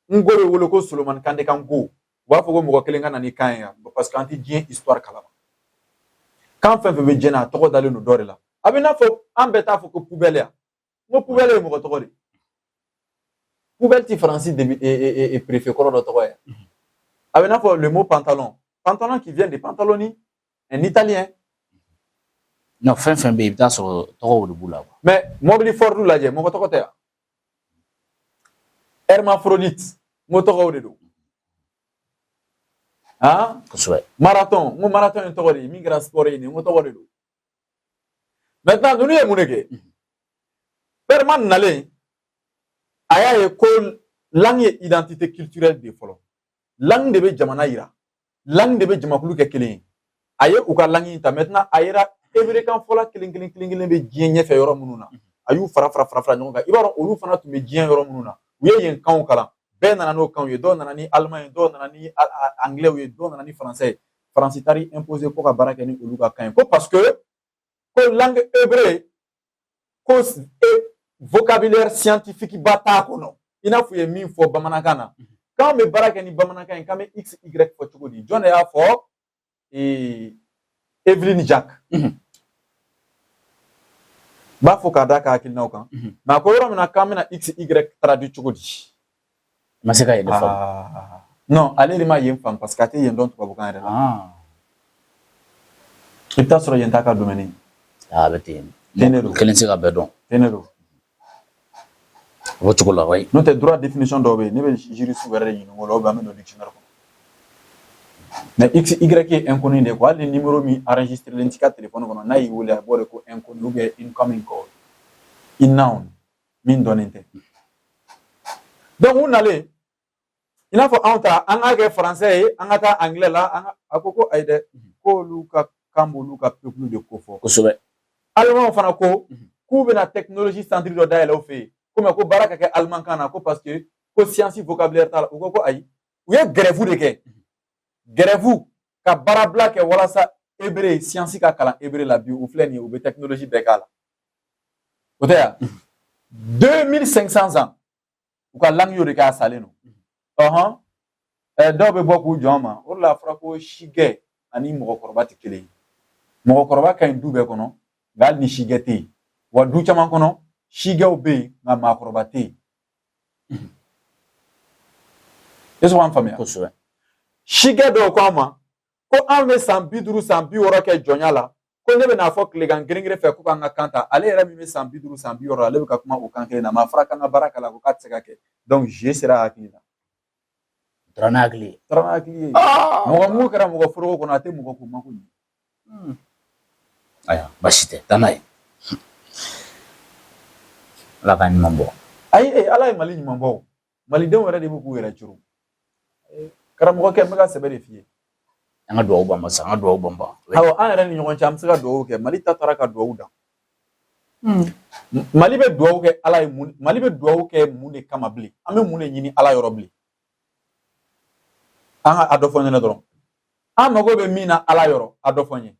Nko bɛ wele ko Solomani Kante kan ko. U b'a fɔ ko mɔgɔ kelen ka na ni kan ye yan parce que an tɛ diɲɛ histoire kalama. Kan fɛn fɛn bɛ diɲɛ na, a tɔgɔ dalen don dɔ de la. A bɛ n'a fɔ an bɛɛ t'a fɔ ko poubelle yan. N ko poubelle ye mɔgɔ tɔgɔ de ye. Poubelle ti Faransi préfet kɔrɔ dɔ tɔgɔ ye. A bɛ n'a fɔ le mot pantalon. Pantalon qui vient de Pantaloni, un Italien. Non, fɛn fɛn bɛ yen, i bɛ taa sɔrɔ tɔgɔw de b'u la. Mais mobili Ford lajɛ, mɔgɔ tɔgɔ tɛ yan. Hermaphrodite, n ko tɔgɔw de don. Ah, Kosɛbɛ. Marathon, n ko marathon ye tɔgɔ de ye, min kɛra sport ye nin, n ko tɔgɔ de don. Maintenant, ninnu ye mun de kɛ? Perelman nalen, a y'a ye ko langue ye identité culturelle de ye fɔlɔ. Langue de bɛ jamana yira. Langue de bɛ jamakulu kɛ kelen ye. A ye u ka langue in ta. Maintenant, a yera hébreu kan fɔla kelen kelen kelen kelen bɛ diɲɛ ɲɛfɛ yɔrɔ minnu na. A y'u fara fara fara fara ɲɔgɔn kan. I b'a dɔn olu fana tun bɛ diɲɛ yɔrɔ minnu na. U ye yen kanw kalan. Bɛɛ nana n'o kanw ye. Dɔw nana ni allemand ye, dɔw nana ni anglais ye, dɔw nana ni français ye. Faransi taar'i imposer ko ka baara kɛ ni olu ka kan ye. Ko parce que ko langue hébreu ko vocabulaire scientifique ba t'a kɔnɔ. I n'a fɔ u ye min fɔ bamanankan na. K'anw bɛ baara kɛ ni bamanankan ye, k'an bɛ x y fɔ cogo di? Jɔn de y'a fɔ? Evelyne Jacques. N b'a fɔ k'a d'a ka hakilinaw kan. Mais a ko yɔrɔ min na k'an bɛna x y traduit cogo di? Ma se ka yen de faamu. Ah. Non, ale de ma yen faamu parce que a tɛ yen dɔn tubabukan yɛrɛ la. I bɛ taa sɔrɔ yen t'a ka domaine ye. A bɛ ten. Ten de don. Kelen tɛ se ka bɛɛ dɔn. Ten de don. O cogo la, wayi. N'o tɛ, droit définition dɔw bɛ yen, ne bɛ juriste wɛrɛ de ɲininka o la, ou bien an bɛ don dictionnaire kɔnɔ. Mais x y ye inconnu de ye quoi. Hali ni numéro min enregistré t'i ka téléphone kɔnɔ, n'a y'i wele, a b'o de ko inconnu ou bien incoming call, unknown, min dɔnnen tɛ. Donc u nalen, i n'a fɔ anw ta, an k'a kɛ français ye, an ka taa anglais la, an ka a ko ko ayi dɛ, k'olu ka kan b'olu ka peuple de ko fɔ. Allemand fana ko k'u bɛna technologie centre dɔ dayɛlɛ u fɛ yen, ko mais ko baara ka kɛ allemand kan na, ko parce que ko science vocabulaire t'a la. U ko ko ayi, u ye grève de kɛ, grève ka baarabila kɛ walasa hébreu science ka kalan hébreu la. Bi u filɛ nin ye, u bɛ technologie bɛɛ k'a la. O tɛ yan 2500 ans u ka langue y'o de kɛ, a salen don. Ɔhɔn, dɔw bɛ bɔ k'u jɔ an ma. O de la a fɔra ko sigɛ ani mɔgɔkɔrɔba tɛ kelen ye. Mɔgɔkɔrɔba ka ɲi du bɛɛ kɔnɔ, nka hali ni sigɛ tɛ yen, wa du caman kɔnɔ sigɛw bɛ yen, nka maakɔrɔba tɛ yen. Est-ce que an faamuya? Kosɛbɛ. Sigɛ dɔw ko an ma ko an bɛ san 50, san 60 kɛ jɔnya la, ko ne bɛna fɔ tilegan geren fɛ ko k'an ka kan ta. Ale yɛrɛ min bɛ san 50, san 60, ale bɛ ka kuma o kan kelen na, ma fɔra k'an ka baara k'a la, ko k'a tɛ se ka kɛ. Donc je sera hakili la. Taara n'a hakili ye. Taara n'a hakili ye. Mɔgɔ mun kɛra mɔgɔ foroko kɔnɔ, a tɛ mɔgɔ ko mako ɲɛ. Ayiwa, baasi tɛ, taa n'a ye. Ala ka ɲuman bɔ. Ayi, Ala ye Mali ɲuman bɔ o. Malidenw yɛrɛ de bɛ k'u yɛrɛ curu. Karamɔgɔkɛ, n bɛ ka sɛbɛ de f'i ye. An ka duwawu banba sa, an ka duwawu banba. Awɔ, an yɛrɛ ni ɲɔgɔn cɛ, an bɛ se ka duwawu kɛ. Mali ta taara ka duwawu dan. Mali bɛ duwawu kɛ Ala ye mun? Mali bɛ duwawu kɛ mun de kama bilen? An bɛ mun de ɲini Ala yɔrɔ bilen? An ka a dɔ fɔ n ɲɛna dɔrɔn. An mago bɛ min na Ala yɔrɔ, a dɔ fɔ n ye.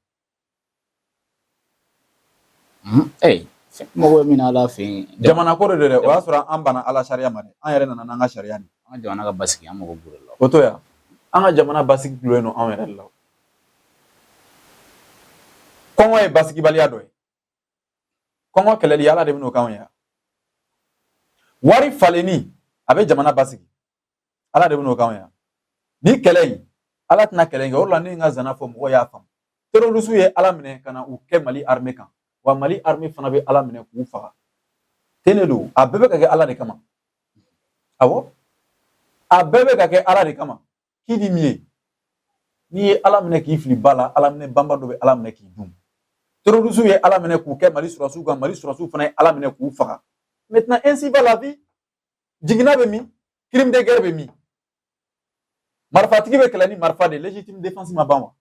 Ee, mago bɛ min na Ala fɛ yen. Jamana ko de don dɛ, o y'a sɔrɔ an banna Ala sariya ma dɛ. An yɛrɛ nana n'an ka sariya de. An ka jamana ka basigi, an mago b'o de la. O to yan, an ka jamana basigi gulonnen don anw yɛrɛ de la. Kɔngɔ ye basigibaliya dɔ ye. Kɔngɔ kɛlɛli, Ala de bɛn'o k'anw ye. Wari falenni, a bɛ jamana basigi, Ala de bɛn'o k'anw ye. Ni kɛlɛ in, Ala tɛna kɛlɛ in kɛ. O de la ne ye n ka zana fɔ, mɔgɔw y'a faamu. Terroriste ye Ala minɛ ka na u kɛ Mali armée kan, wa Mali armée fana bɛ Ala minɛ k'u faga. Ten de don, a bɛɛ bɛ ka kɛ Ala de kama. Awɔ, a bɛɛ bɛ ka kɛ Ala de kama. K'i di min ye, n'i ye Ala minɛ k'i fili ba la, Ala minɛ banba dɔ bɛ Ala minɛ k'i dun. Terroriste ye Ala minɛ k'u kɛ Mali sɔrɔdasiw kan, Mali sɔrɔdasiw fana ye Ala minɛ k'u faga. Maintenant, ainsi va la vie. Jiginna bɛ min? Crime de guerre bɛ min? Marifatigi bɛ kɛlɛ ni marifa de, légitime défense ma ban wa?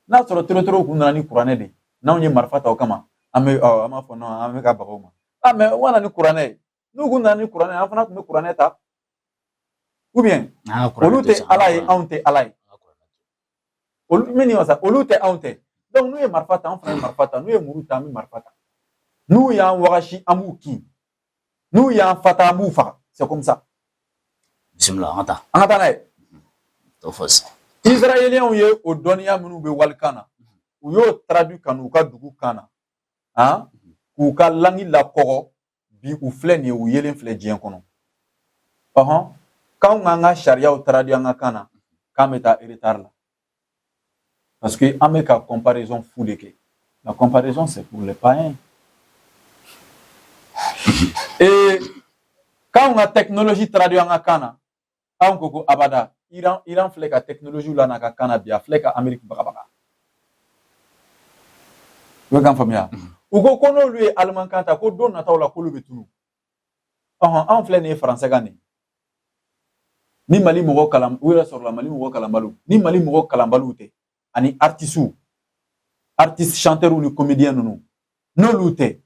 N'a sɔrɔ terroriste kun nana ni kuranɛ de ye, n'anw ye marifa ta o kama, an bɛ an b'a fɔ non, an bɛ ka baga o ma. Ah, mais u nana ni kuranɛ ye. N'u kun nana ni kuranɛ ye, an fana tun bɛ kuranɛ ta. Ou bien olu tɛ Ala ye, anw tɛ Ala ye. Olu min ni wasa, olu tɛ, anw tɛ. Donc n'u ye marifa ta, an fana ye marifa ta. N'u ye muru ta, an bɛ marifa ta. N'u y'an wagasi, an b'u kin. N'u y'an fata, an b'u faga. C'est comme ça. Bisimila, an ka taa. An ka taa n'a ye. T'o fɔ sisan. Israéliens ye o dɔnniya minnu bɛ walikan na, u y'o traduit ka n'u ka dugu kan na, han, k'u ka langue lakɔgɔ. Bi u filɛ nin ye, u yelen filɛ diɲɛ kɔnɔ. Ɔhɔn, k'anw k'an ka sariyaw traduit an ka kan na, k'an bɛ taa retard la, parce que an bɛ ka comparaison fu de kɛ. La comparaison, c'est pour les païens. Et k'anw ka technologie traduit an ka kan na, anw ko ko abada. Iran filɛ ka technologie la n'a ka kan na bi, a filɛ ka Amérique bagabaga. I bɛ k'an faamuya? U ko ko n'olu ye alimankan ta, ko don nataw la k'olu bɛ tunu. Ɔhɔn, anw filɛ nin ye faransɛ kan nin. Ni Mali mɔgɔ kalan, u yɛrɛ sɔrɔla Mali mɔgɔ kalanbaliw, ni Mali mɔgɔ kalanbaliw tɛ, ani artisiw, artiste chanteurw ni comédien ninnu, n'olu tɛ,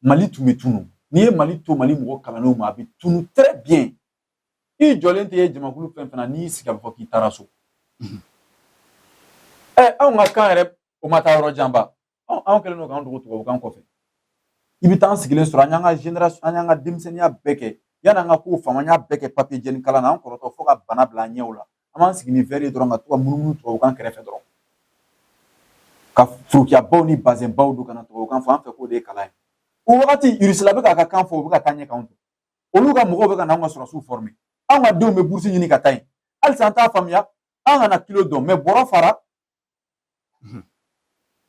Mali tun bɛ tunu. N'i ye Mali to Mali mɔgɔ kalannenw ma, a bɛ tunu très bien. I jɔlen tɛ ye jamakulu fɛn fɛn na, n'i y'i sigi a bɛ fɔ k'i taara so. Ɛ, anw ka kan yɛrɛ, o ma taa yɔrɔ janba. Anw kɛlen don k'an dogo tubabukan kɔfɛ. I bɛ taa an sigilen sɔrɔ, an y'an ka génération, an y'an ka denmisɛnninya bɛɛ kɛ yanni an ka kow faamu, an y'a bɛɛ kɛ papier jɛni kalan na. An kɔrɔtɔ fo ka bana bila an ɲɛw la. An b'an sigi ni verre ye dɔrɔn, ka to ka munumunu tubabukan kɛrɛfɛ dɔrɔn, ka forokiyabaw ni bazɛnbaw don ka na tubabukan fɔ an fɛ k'o de ye kalan ye. O wagati Irisila bɛ k'a ka kan fɔ, u bɛ ka taa ɲɛ k'anw to. Olu ka mɔgɔw bɛ ka na anw ka sɔrɔdasiw former. Anw ka denw bɛ bourse ɲini ka taa yen. Halisa an t'a faamuya, an kana kilo dɔn, mais bɔrɔ fara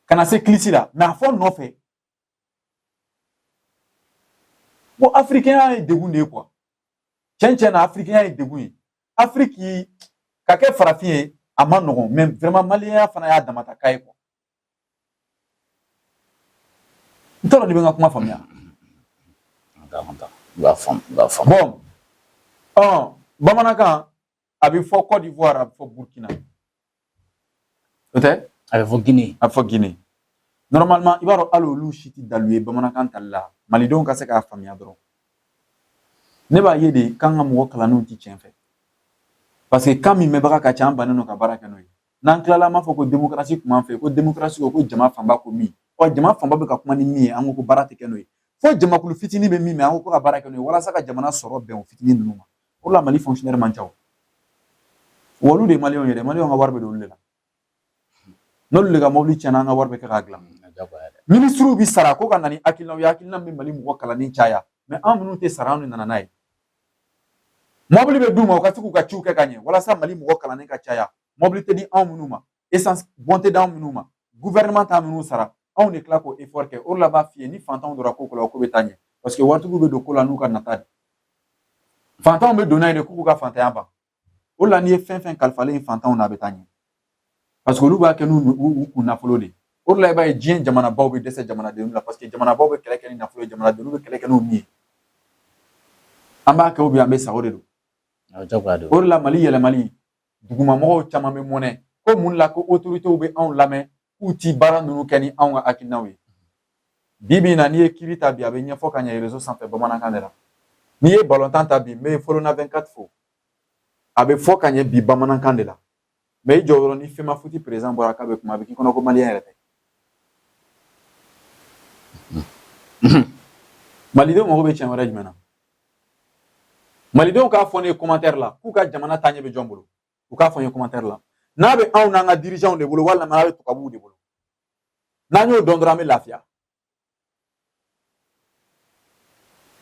ka na se kilisi la, mais a fɔ nɔfɛ. Bon, afirikɛnya ye degun de ye quoi. Tiɲɛ tiɲɛ na, afirikɛnya ye degun ye. Afiriki ka kɛ farafin ye, a ma nɔgɔn, mais vraiment maliyɛnya fana y'a damata ka ye quoi. N t'a dɔn n'i bɛ n ka kuma faamuya. Bon, bamanankan a bɛ fɔ Côte d'Ivoire, a bɛ fɔ Burkina, o tɛ? A bɛ fɔ Guinée. A bɛ fɔ Guinée. Normalement, i b'a dɔn, hali olu si tɛ dalu ye bamanankan tali la, malidenw ka se k'a faamuya dɔrɔn. Ne b'a ye de k'an ka mɔgɔ kalannenw ti tiɲɛ fɛ, parce que kan min mɛnbaga ka ca, an bannen don ka baara kɛ n'o ye. N'an tilala, an b'a fɔ ko démocratie tun b'an fɛ, ko démocratie ko jama fanba ko min. Ɔ, jama fanba bɛ ka kuma ni min ye, an ko ko baara tɛ kɛ n'o ye. Fo jamakulu fitinin bɛ min mɛn, an ko ko ka baara kɛ n'o ye walasa ka jamana sɔrɔ bɛn o fitinin ninnu ma. O la, Mali fonctionnaire man ca. O wa, olu de ye maliyɛnw yɛrɛ. Maliyɛnw ka wari bɛ don olu de la. N'olu de ka mobili tiɲɛna, an ka wari bɛ kɛ k'a dilan. Minisiriw bi sara ko ka na ni hakilinaw ye, hakilina min bɛ Mali mɔgɔ kalannen caya, mais an minnu tɛ sara, anw de nana n'a ye. Mobili bɛ d'u ma, u ka se k'u ka ciw kɛ ka ɲɛ walasa Mali mɔgɔ kalannen ka caya. Mobili tɛ di anw minnu ma, essence bon tɛ d'anw minnu ma, gouvernement t'an minnu sara, anw de tila k'o effort kɛ. O de la, b'a f'i ye, ni fantanw donna ko ko la, ko bɛ taa ɲɛ, parce que waritigiw bɛ don ko la n'u ka nata de. Fantanw bɛ don n'a ye de k'u k'u ka fantanya ban. O de la, n'i ye fɛn fɛn kalifalen ye fantanw na, a bɛ taa ɲɛ, parce que olu b'a kɛ n'u u kun nafolo de. O de la, i b'a ye diɲɛ jamanabaw bɛ dɛsɛ jamanadenw la, parce que jamanabaw bɛ kɛlɛ kɛ ni nafolo ye, jamanadenw bɛ kɛlɛ kɛ n'u min ye. An b'a kɛ, an bɛ sa, o de don. O de la, Mali yɛlɛmali, dugumamɔgɔw caman bɛ mɔnɛ ko mun la, ko autorités bɛ anw lamɛn, k'u ti baara ninnu kɛ ni anw ka hakilinaw ye. Bi bi in na, n'i ye kiiri ta bi, a bɛ ɲɛfɔ ka ɲɛ réseau sanfɛ bamanankan de la. N'i ye balontan ta bi, n bɛ Folona 24 fo, a bɛ fɔ ka ɲɛ bi bamanankan de la. Mais i jɔ yɔrɔ ni FEMAFOOT président bɔra k'a bɛ kuma, a bɛ k'i kɔnɔ ko maliyɛn yɛrɛ tɛ. Malidenw mago bɛ tiɲɛ wɛrɛ jumɛn na? Malidenw k'a fɔ ne ye commentaire la k'u ka jamana taaɲɛ bɛ jɔn bolo. U k'a fɔ n ye commentaire la, n'a bɛ anw n'an ka dirigeants de bolo, walima n'a bɛ tubabuw de bolo. N'an y'o dɔn dɔrɔn, an bɛ lafiya.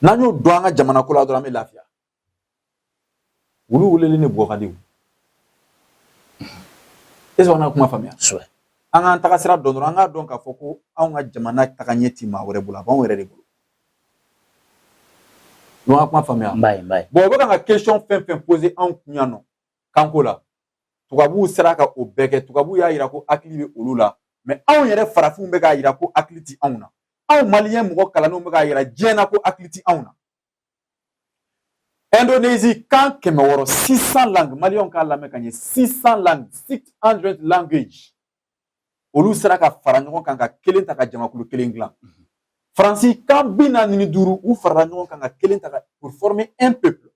N'an y'o dɔn an ka jamana ko la dɔrɔn, an bɛ lafiya. Wulu welelen de bugɔ ka di o. Est ce que an ka kuma faamuya? An k'an taga sira dɔn dɔrɔn, an k'a dɔn k'a fɔ ko anw ka jamana taga ɲɛ ti maa wɛrɛ bolo, a b'anw yɛrɛ de bolo. I b'an ka kuma faamuya? Bon, u bɛ ka question fɛn fɛn poser anw kun yan nɔ kanko la, tubabuw sera ka o bɛɛ kɛ. Tubabuw y'a yira ko hakili bɛ olu la, mais anw yɛrɛ farafinw bɛ k'a yira ko hakili ti anw na. Anw maliyɛn mɔgɔ kalannenw bɛ k'a yira diɲɛ na ko hakili ti anw na. Indonésie, kan 600, 600 langues, maliyɛnw k'a lamɛn ka ɲɛ, 600 langues, 600 language, olu sera ka fara ɲɔgɔn kan ka kelen ta ka jamakulu kelen dilan. Faransi, kan 45, u farala ɲɔgɔn kan ka kelen ta pour former un peuple.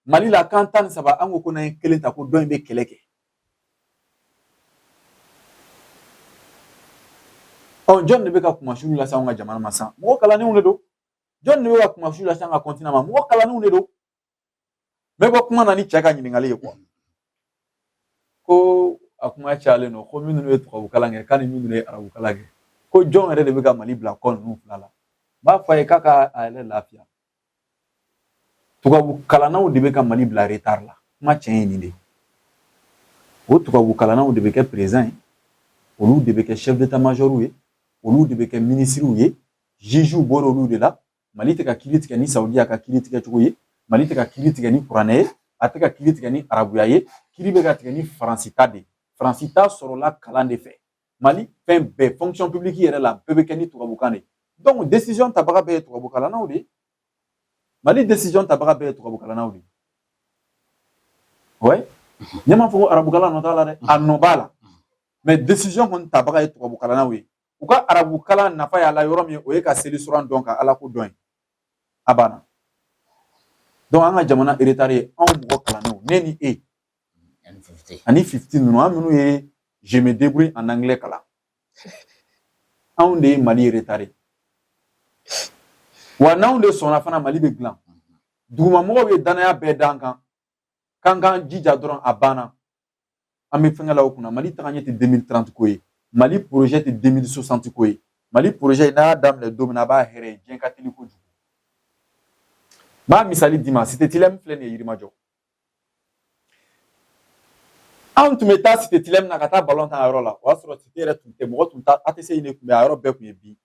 Mali la, kan 13, an ko n'an ye kelen ta, ko dɔ in bɛ kɛlɛ kɛ. Ɔ, jɔn de bɛ ka kumasulu lase anw ka jamana ma sisan? Mɔgɔ kalannenw de don. Jɔn de bɛ ka kumasulu lase an ka continent ma? Mɔgɔ kalannenw de don. N bɛ bɔ kuma na ni cɛ ka ɲininkali ye quoi, ko a kuma cayalen don, ko minnu ye tubabu kalan kɛ, k'a ni minnu ye arabu kalan kɛ, ko jɔn yɛrɛ de bɛ ka Mali bila kɔ ninnu fila la? N b'a fɔ a ye k'a ka a yɛrɛ lafiya. Tubabu kalannaw de bɛ ka Mali bila retard la. Kuma tiɲɛ ye nin de ye. O tubabu kalannaw de bɛ kɛ président ye, olu de bɛ kɛ chef d'état major ye, olu de bɛ kɛ ministres ye, juges bɔra olu de la. Mali tɛ ka kiiri tigɛ ni Saudiya ka kiiri tigɛ cogo ye, Mali tɛ ka kiiri tigɛ ni kuranɛ ye, a tɛ ka kiiri tigɛ ni arabuya ye. Kiri bɛ ka tigɛ ni Faransi ta de ye. Faransi ta sɔrɔla kalan de fɛ. Mali fɛn bɛɛ, fonction publique yɛrɛ la, bɛɛ bɛ kɛ ni tubabukan de ye. Donc décision tabaga bɛɛ ye tubabukalannaw de ye. Mali décision tabaga bɛɛ ye tubabukalannaw de ye. Ouais, ne m'a fɔ ko arabukalan nɔ t'a la dɛ, a nɔ b'a la, mais décision kɔni tabaga ye tubabukalannaw ye. U ka arabukalan nafa y'a la yɔrɔ min, o ye ka seli suran dɔn, ka ala ko dɔn ye, a banna. Donc an ka jamana retard ye anw mɔgɔ kalannenw, ne ni e ani 50 ninnu, an minnu ye je me débrouille en anglais kalan, anw de ye Mali retard ye. Wa n'anw de sɔnna fana, Mali bɛ dilan. Dugumamɔgɔw ye danaya bɛɛ d'an kan k'an k'an jija dɔrɔn, a banna. An bɛ fɛnkɛ la o kunna. Mali tagaɲɛ tɛ 2030 ko ye, Mali projet tɛ 2060 ko ye. Mali projet, n'a y'a daminɛ don min na, a b'a hɛrɛ ye. Diɲɛ ka teli kojugu. N b'a misali d'i ma. Cité Tilem filɛ nin ye, Yirimajɔ. Anw tun bɛ taa Cité Tilem na ka taa balon tan a yɔrɔ la. O y'a sɔrɔ cité yɛrɛ tun tɛ, mɔgɔ tun t'a ATC in de tun bɛ, a yɔrɔ bɛɛ tun ye bin.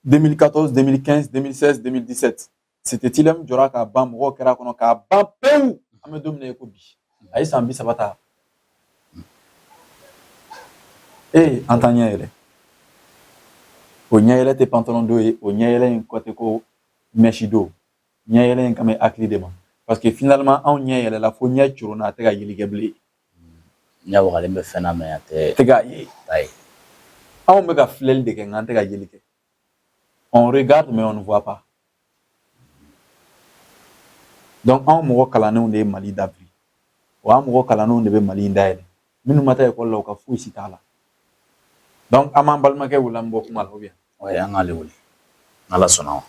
2014, 2015, 2016, 2017, Cité Tilem jɔra k'a ban, mɔgɔw kɛra a kɔnɔ k'a ban pewu. An bɛ don min na i ko bi, a ye san 30 ta. Ee, an t'an ɲɛ yɛlɛ. O ɲɛ yɛlɛ tɛ pantalon don ye, o ɲɛ yɛlɛ in kɔ tɛ ko mèche don. Ɲɛ yɛlɛ in kan bɛ hakili de ma, parce que finalement anw ɲɛ yɛlɛla fo ɲɛ coronna, a tɛ ka yeli kɛ bilen. Ɲɛ wagalen bɛ fɛn na, mais a tɛ tɛ ka ye. Ayi. Anw bɛ ka filɛli de kɛ, nka an tɛ ka yeli kɛ. On regarde mais on ne voit pas. Donc anw mɔgɔ kalannenw de ye Mali dabiri, wa an mɔgɔ kalannenw de bɛ Mali in dayɛlɛ. Minnu ma taa ekɔli la, u ka foyi si t'a la. Donc an b'an balimakɛ wele, an bɔ kuma la ou bien? Ouais, an k'ale wele n'Ala sɔnna ma.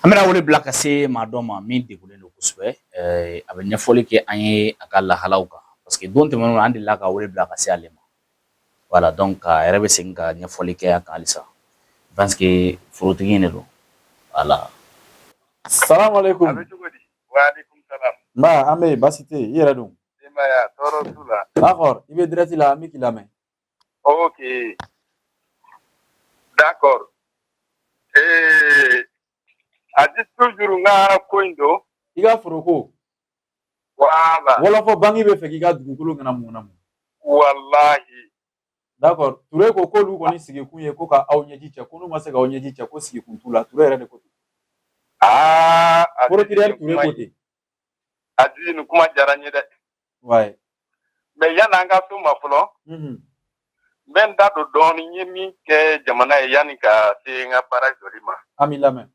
An bɛna wele bila ka se maa dɔ ma min degunnen don kosɛbɛ. A bɛ ɲɛfɔli kɛ an ye a ka lahalaw kan, parce que don tɛmɛnenw na, an delila ka wele bila ka se ale ma. Voilà, donc a yɛrɛ bɛ segin ka ɲɛfɔli kɛ a kan halisa. Je pense que forotigi in de don. Voilà. Salamu alaikum. A bɛ cogo di? Waaleykum salam. Nba, an bɛ yen, baasi tɛ yen. I yɛrɛ dun? Denbaya, tɔɔrɔ t'u la. D'accord, i bɛ direct la, an bɛ k'i lamɛn. Ok. D'accord. A di toujours n ka ko in don. I ka foroko. Voilà. Wɔlɔfɔ banki bɛ fɛ k'i ka dugukolo kana mun na mun. Walahi. D'accord, Ture ko k'olu kɔni sigikun ye ko ka aw ɲɛji cɛ, ko n'u ma se k'aw ɲɛji cɛ, ko sigikun t'u la. Ture yɛrɛ de ko ten. Aa, a di Procureur nin Ture kuma ko ten. A di nin kuma diyara n ye dɛ. Mais yanni an ka s'o ma fɔlɔ, n bɛ n da don dɔɔnin n ye min kɛ jamana ye yanni ka se n ka baara jɔli ma. An b'i lamɛn.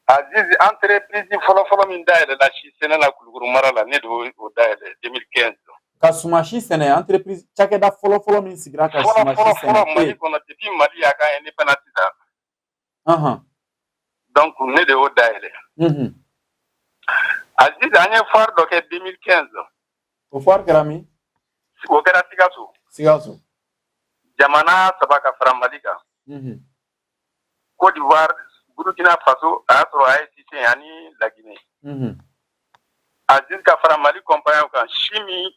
Aziz, entreprise fɔlɔfɔlɔ min dayɛlɛla si sɛnɛ la Kulukoro mara la, ne de y'o dayɛlɛ 2015. Ka sumasi sɛnɛ, entreprise cakɛda fɔlɔfɔlɔ min sigira ka fɔlɔ sumasi fɔlɔ sɛnɛ. Fɔlɔ Mali kɔnɔ depuis Mali y'a ka indépendance ta. Donc ne de y'o dayɛlɛ. Aziz, an ye foire dɔ kɛ 2015. O foire kɛra min? O kɛra Sikaso. Sikaso. Jamana saba ka fara Mali kan. Côte d'Ivoire, Burkina Faso, a y'a sɔrɔ AES ani La Guinée. Aziz, ka fara Mali compagnie kan, si min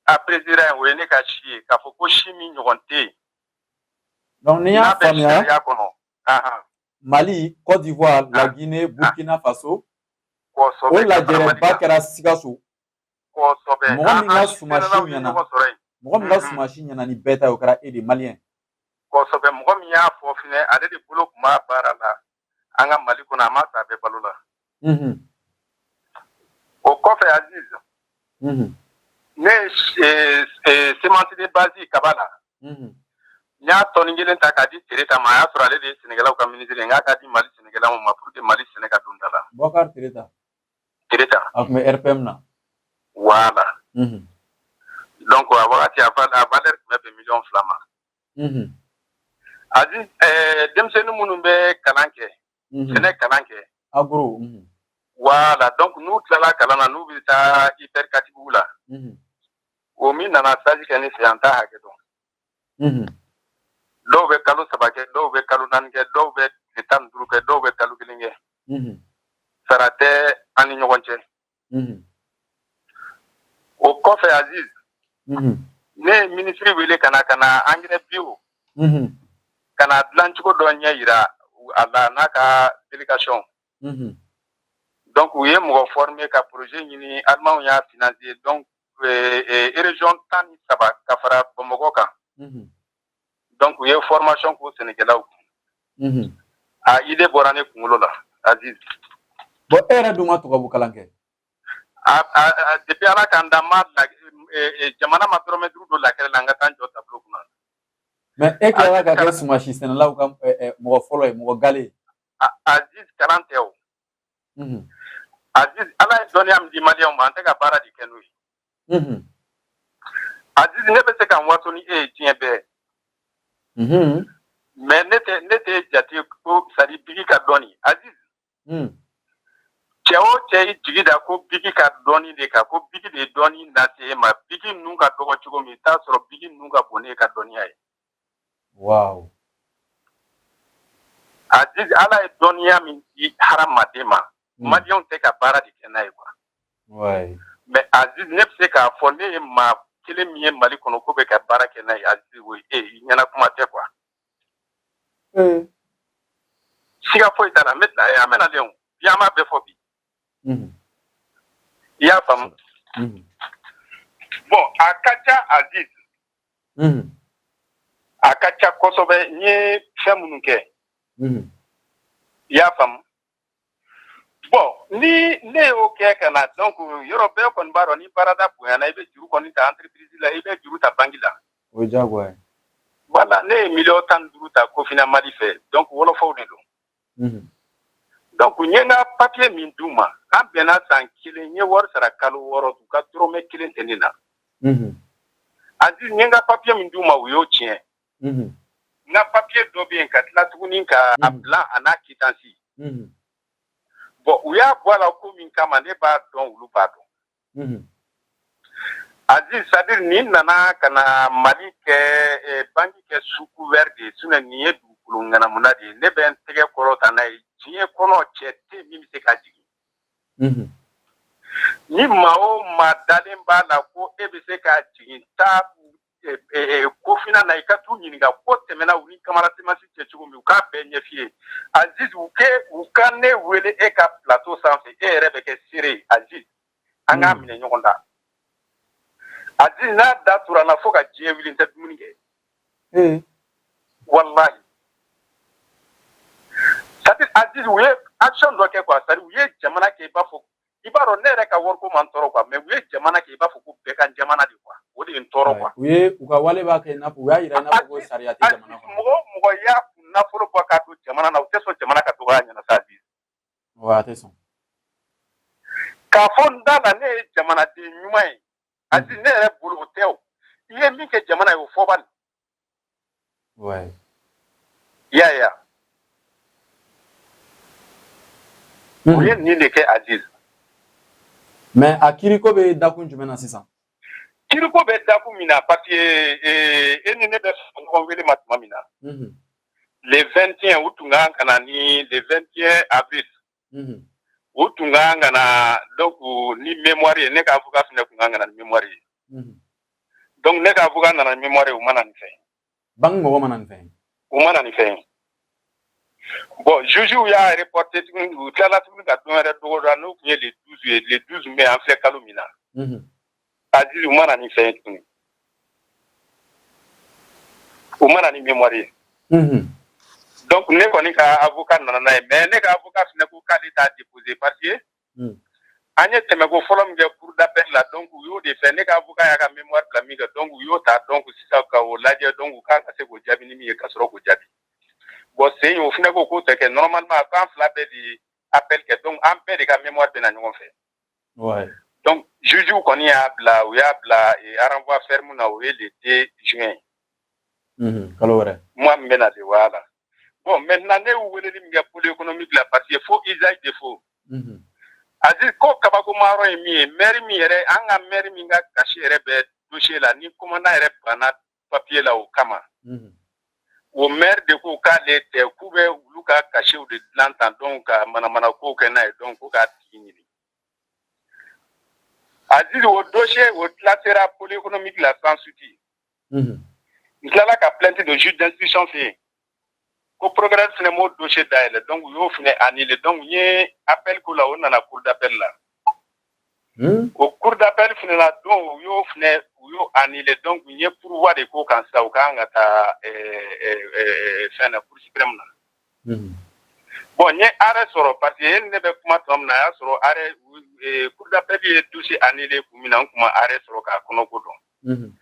apprécié yen, o ye ne ka si ye, k'a fɔ ko si min ɲɔgɔn tɛ yen. Donc ni y'a N'a bɛ faamuya, sariya kɔnɔ. Mali, Côte d'Ivoire, La Guinée, Burkina Faso, o Kosɛbɛ, ka fara Mali lajɛrɛba kan. kɛra Sikaso. Kosɛbɛ. Mɔgɔ min An ka an sumasi sɛnɛlaw ye ɲɛna, ɲɔgɔn sɔrɔ yen. mɔgɔ min ka sumasi ɲɛna ni bɛɛ ta ye, o kɛra e de malien. Kosɛbɛ, mɔgɔ min y'a fɔ fɛnɛ, ale de bolo tun b'a baara la an ka Mali kɔnɔ, a ma sa, a bɛ balo la. O kɔfɛ, Aziz, ne ye semence de base kaba la. N y'a tɔni kelen ta k'a di Tereta ma, a y'a sɔrɔ ale de ye sɛnɛkɛlaw ka ministre ye, n k'a ka di Mali sɛnɛkɛlaw ma pour que Mali sɛnɛ ka don da la. Bɔkari Tereta. Tereta. A tun bɛ RPM na. Voilà. Donc a wagati a valeur tun bɛ bɛn miliyɔn 2 ma. Aziz, denmisɛnnin minnu bɛ kalan kɛ, sɛnɛ kalan kɛ. Agro. Voilà, donc n'u tilala kalan na, n'u bɛ taa IPR Katibugu la. O min nana stage kɛ ne fɛ yan, n t'a hakɛ dɔn. Dɔw bɛ kalo 3 kɛ, dɔw bɛ kalo 4 kɛ, dɔw bɛ tile 15 kɛ, dɔw bɛ kalo 1 kɛ. Sara tɛ an ni ɲɔgɔn cɛ. O kɔfɛ, Aziz, ne ye minisiri wele ka na engrais bio ka na dilancogo dɔ ɲɛ yira a la n'a ka délégation. Donc u ye mɔgɔ former ka projet ɲini, Allemand y'a financer. Donc région 13 ka fara Bamakɔ kan. Donc u ye formation k'o sɛnɛkɛlaw kun. A idée bɔra ne kunkolo la, Aziz. Bon, e yɛrɛ dun ma tubabu kalan kɛ? Depuis Ala k'an da, ma jamana ma dɔrɔmɛ 5 don lakɛrɛ la n ka taa n jɔ tableau kunna. Mais e tilala ka kɛ sumasi sɛnɛlaw ka mɔgɔ fɔlɔ ye, mɔgɔ gale ye. Aziz, kalan tɛ o. Aziz, Ala ye dɔnniya min di Maliyɛnw ma, an tɛ ka baara de kɛ n'o ye. Aziz, ne bɛ se ka n waso ni e ye diɲɛ bɛɛ. Mais ne tɛ jate ko, c'est à dire, bigi ka dɔnni, Aziz. Cɛ o cɛ y'i jigi da ko bigi ka dɔnni de kan, ko bigi de ye dɔnni lase e ma, bigi ninnu ka dɔgɔ cogo min, i t'a sɔrɔ bigi ninnu ka bon n'e ka dɔnniya ye. Aziz, Ala ye dɔnniya min di hadamaden ma, Maliyɛnw tɛ ka baara de kɛ n'a ye quoi. Mais Aziz, ne bɛ se k'a fɔ ne ye maa kelen min ye Mali kɔnɔ ko bɛ ka baara kɛ n'a ye, Aziz, o ye e ye. I ɲɛna kuma tɛ quoi. Siga foyi t'a la. N bɛ tila, an bɛna len o bi, an b'a bɛɛ fɔ bi. I y'a faamu? Bon, a ka ca, Aziz. A ka ca kosɛbɛ. N ye fɛn minnu kɛ. I y'a faamu? Bon, ni ne y'o kɛ ka na, donc yɔrɔ bɛɛ kɔni b'a dɔn, ni baarada bonyana, i bɛ juru kɔni ta entreprise la, i bɛ juru ta banque la. O ye diyagoya ye. Voilà, ne ye miliyɔn 15 ta Kofina Mali fɛ. Donc wɔlɔfɔw de don. Donc n ye n ka papier min d'u ma, an bɛnna san kelen, n ye wari sara kalo 6, u ka dɔrɔmɛ kelen tɛ ne na. Aziz, n ye n ka papier min d'u ma, u y'o tiɲɛ. N ka papier dɔ bɛ yen ka tila tuguni ka a bila a n'a quittance. Bon, u y'a bɔ a la ko min kama, ne b'a dɔn, olu b'a dɔn. Aziz, c'est à dire nin nana ka na Mali kɛ banque kɛ sous couvert de ye, sinon nin ye dugukolo ŋanamuna de ye. Ne bɛ n tɛgɛ kɔrɔta n'a ye diɲɛ kɔnɔ, cɛ tɛ min bɛ se ka jigin. Ni maa o maa dalen b'a la ko e bɛ se ka jigin, taa Kofina na, i ka t'u ɲininka ko tɛmɛna u ni Kamara Semasi cɛ cogo min, u k'a bɛɛ ɲɛf'i ye. Aziz, u ka ne wele e ka plateau sanfɛ, e yɛrɛ bɛ kɛ seere ye. Aziz, an k'a minɛ ɲɔgɔn da. Aziz, n'a da tura n na fo ka diɲɛ wuli, n tɛ dumuni kɛ. Walahi, c'est à dire, Aziz, u ye action dɔ kɛ quoi, c'est à dire u ye jamana kɛ i b'a fɔ, i b'a dɔn ne yɛrɛ ka wariko man tɔɔrɔ quoi, mais u ye jamana kɛ i b'a fɔ ko bɛɛ ka jamana de quoi, o de ye n tɔɔrɔ quoi. U ye u ka wale b'a kɛ i n'a fɔ u y'a yira i n'a fɔ ko sariya tɛ jamana kɔnɔ. Mɔgɔ o mɔgɔ y'a kun nafolo bɔ k'a don jamana na, u tɛ sɔn jamana ka dɔgɔya ɲɛna sa, Aziz. Wa a tɛ sɔn. K'a fɔ n da la ne ye jamanaden ɲuman ye, Aziz, ne yɛrɛ bolo o tɛ o. I ye min kɛ jamana ye, o fɔ bani. I y'a ye wa? U ye nin de kɛ, Aziz. Mais a kiriko bɛ dakun jumɛn na sisan? Kiriko bɛ dakun min na, parce que e ni ne bɛ ɲɔgɔn wele ma tuma min na, le 21, u tun kan ka na ni le 21 avril, u tun kan ka na donc ni mémoire ye. Ne ka avocat fana tun kan ka na ni mémoire ye. Donc ne ka avocat nana ni mémoire ye, u ma na nin fɛn ye. Banque mɔgɔ ma na nin fɛn ye? U ma na nin fɛn ye. Bon, juge y'a reporté tuguni, u tilala tuguni ka don wɛrɛ dɔgɔda, n'o tun ye le 12 ye, le 12 mai, an filɛ kalo min na. Aziz, u ma na nin fɛn ye tuguni, u ma na ni mémoire ye. Donc ne kɔni ka avocat nana n'a ye, mais ne ka avocat fana ko k'ale t'a déposé parce que an ye tɛmɛko fɔlɔ min kɛ cour d'appel la, donc u y'o de fɛ. Ne ka avocat y'a ka mémoire bila min kɛ, donc u y'o ta. Donc sisan ka o lajɛ, donc u kan ka se k'o jaabi ni min ye ka sɔrɔ k'o jaabi. Bon, sen o fana ko k'o tɛ kɛ normalement, k'an fila bɛɛ de appel kɛ, donc an bɛɛ de ka mémoire bɛ na ɲɔgɔn fɛ. Donc juge kɔni y'a bila, u y'a bila renvoi ferme na, o ye le 2 juin. Kalo wɛrɛ. Mois min bɛ na de, voilà. Bon, maintenant ne y'u weleli min kɛ pôle économique la, parce que faux, usage de faux. Aziz, ko kabakoma yɔrɔ ye min ye, maire min yɛrɛ, an ka maire min ka cachet yɛrɛ bɛ dossier la, ni commandant yɛrɛ banna papier la o kama, o maire de ko k'ale tɛ, k'u bɛ olu ka cachet de dilan tan, donc ka manamana kow kɛ n'a ye, donc ko k'a tigi ɲini. Aziz, o dossier o classera pôle économique la sans suite. N tilala ka plainte de juge d'instruction fɛ yen. Ko procureur fɛnɛ m'o dossier dayɛlɛ, donc u y'o fɛnɛ annulé. Donc n ye appel k'o la, o nana cour d'appel la. O cour d'appel fɛnɛ la don, u y'o fɛnɛ, u y'o annulé. Donc n ye pourvoi de k'o kan sisan, u kan ka taa fɛn na, cour suprême na. Bon, n ye arrêt sɔrɔ, parce que e ni ne bɛ kuma tuma min na, a y'a sɔrɔ arrêt, cour d'appel ye dossier annulé kun min na, n kun ma arrêt sɔrɔ k'a kɔnɔko dɔn.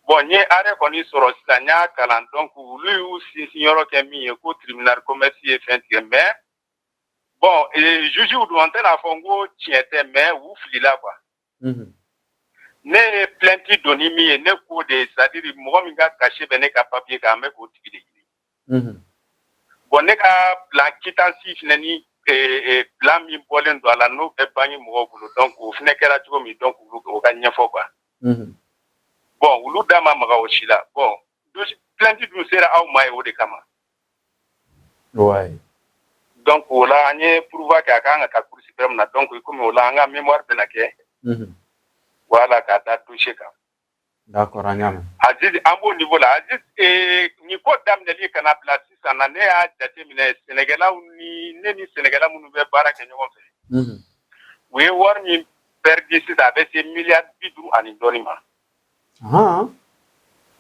Bon, n ye arrêt kɔni sɔrɔ sisan, n y'a kalan. Donc olu y'u sinsin yɔrɔ kɛ min ye, ko tribunal commerce ye fɛn tigɛ, mais bon, juge dun, an tɛna fɔ n ko tiɲɛ tɛ, mais u filila quoi. Ne ye plainte don ni min ye, ne k'o de, c'est à dire mɔgɔ min ka cachet bɛ ne ka papier kan, an bɛ k'o tigi de ɲini. Bon, ne ka plan quittance fɛnɛ ni plan min bɔlen don a la, n'o bɛ banque mɔgɔw bolo, donc o fɛnɛ kɛra cogo min, donc olu o ka ɲɛfɔ quoi. Bon, olu da ma maga o si la. Bon, plainte dun sera aw ma ye o de kama. Donc o la, an ye pourvoi kɛ, a kan ka taa cour suprême na. Donc komi o la, an ka mémoire bɛna kɛ, voilà, k'a da dossier kan. D'accord, an y'a mɛn. Aziz, an b'o niveau la. Aziz, nin ko daminɛli ka na bila sisan na, ne y'a jateminɛ, sɛnɛkɛlaw ni ne ni sɛnɛkɛla minnu bɛ baara kɛ ɲɔgɔn fɛ, u ye wari min perdu sisan, a bɛ se miliyari 50 ani dɔɔnin ma.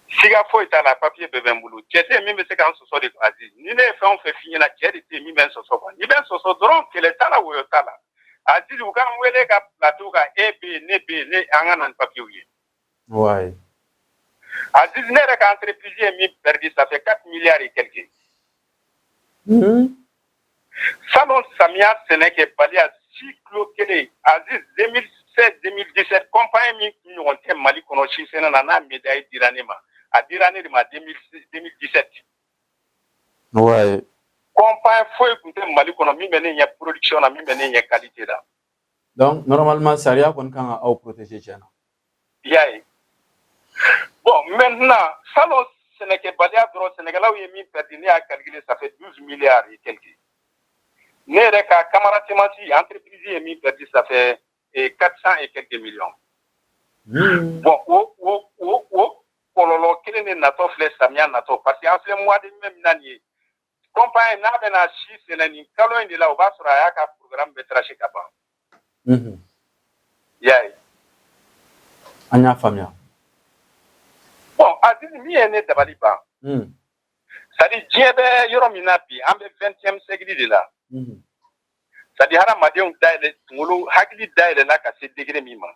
Siga foyi t'a la, papier bɛɛ bɛ n bolo. Cɛ tɛ yen min bɛ se k'an sɔsɔ de. Aziz, ni ne ye fɛn o fɛn f'i ɲɛna, cɛ de tɛ yen min bɛ n sɔsɔ quoi. N'i bɛ n sɔsɔ dɔrɔn, kɛlɛ t'a la, woyo t'a la. Aziz, u k'an wele ka plateau kan, e bɛ yen, ne bɛ yen, ne an ka na ni papier ye. Aziz, ne yɛrɛ ka entreprise ye min perdu, ça fait 4 milliards et quelques. Salon samiya sɛnɛ kɛbaliya, si kilo kelen, Aziz, 2016 2017, compagnie min tun ɲɔgɔn tɛ Mali kɔnɔ si sɛnɛ na, n'a médaille dira ne ma, a dira ne de ma 2017. Compagnie foyi tun tɛ Mali kɔnɔ min bɛ ne ɲɛ production na, min bɛ ne ɲɛ qualité la. Donc normalement, sariya kɔni kan ka aw protéger tiɲɛ na. I y'a ye. Bon, maintenant, salon sɛnɛkɛbaliya dɔrɔn, sɛnɛkɛlaw ye min perdu, ne y'a calculé, ça fait 12 milliards et quelques. Ne yɛrɛ ka Camara Semence entreprise ye min perdu, ça fait 400 et quelques millions. Bon, o kɔlɔlɔ kelen de natɔ filɛ samiya natɔ, parce que an filɛ mois de mai min na nin ye, compagnie n'a bɛna si sɛnɛ nin kalo in de la, o b'a sɔrɔ a y'a ka programme bɛɛ tracé ka ban. I y'a ye. An y'a faamuya. Bon, Aziz, min ye ne dabali ban, c'est à dire diɲɛ bɛ yɔrɔ min na bi, an bɛ 20e siècle de la. C'est à dire hadamadenw dayɛlɛ, kunkolo hakili dayɛlɛla ka se degré min ma.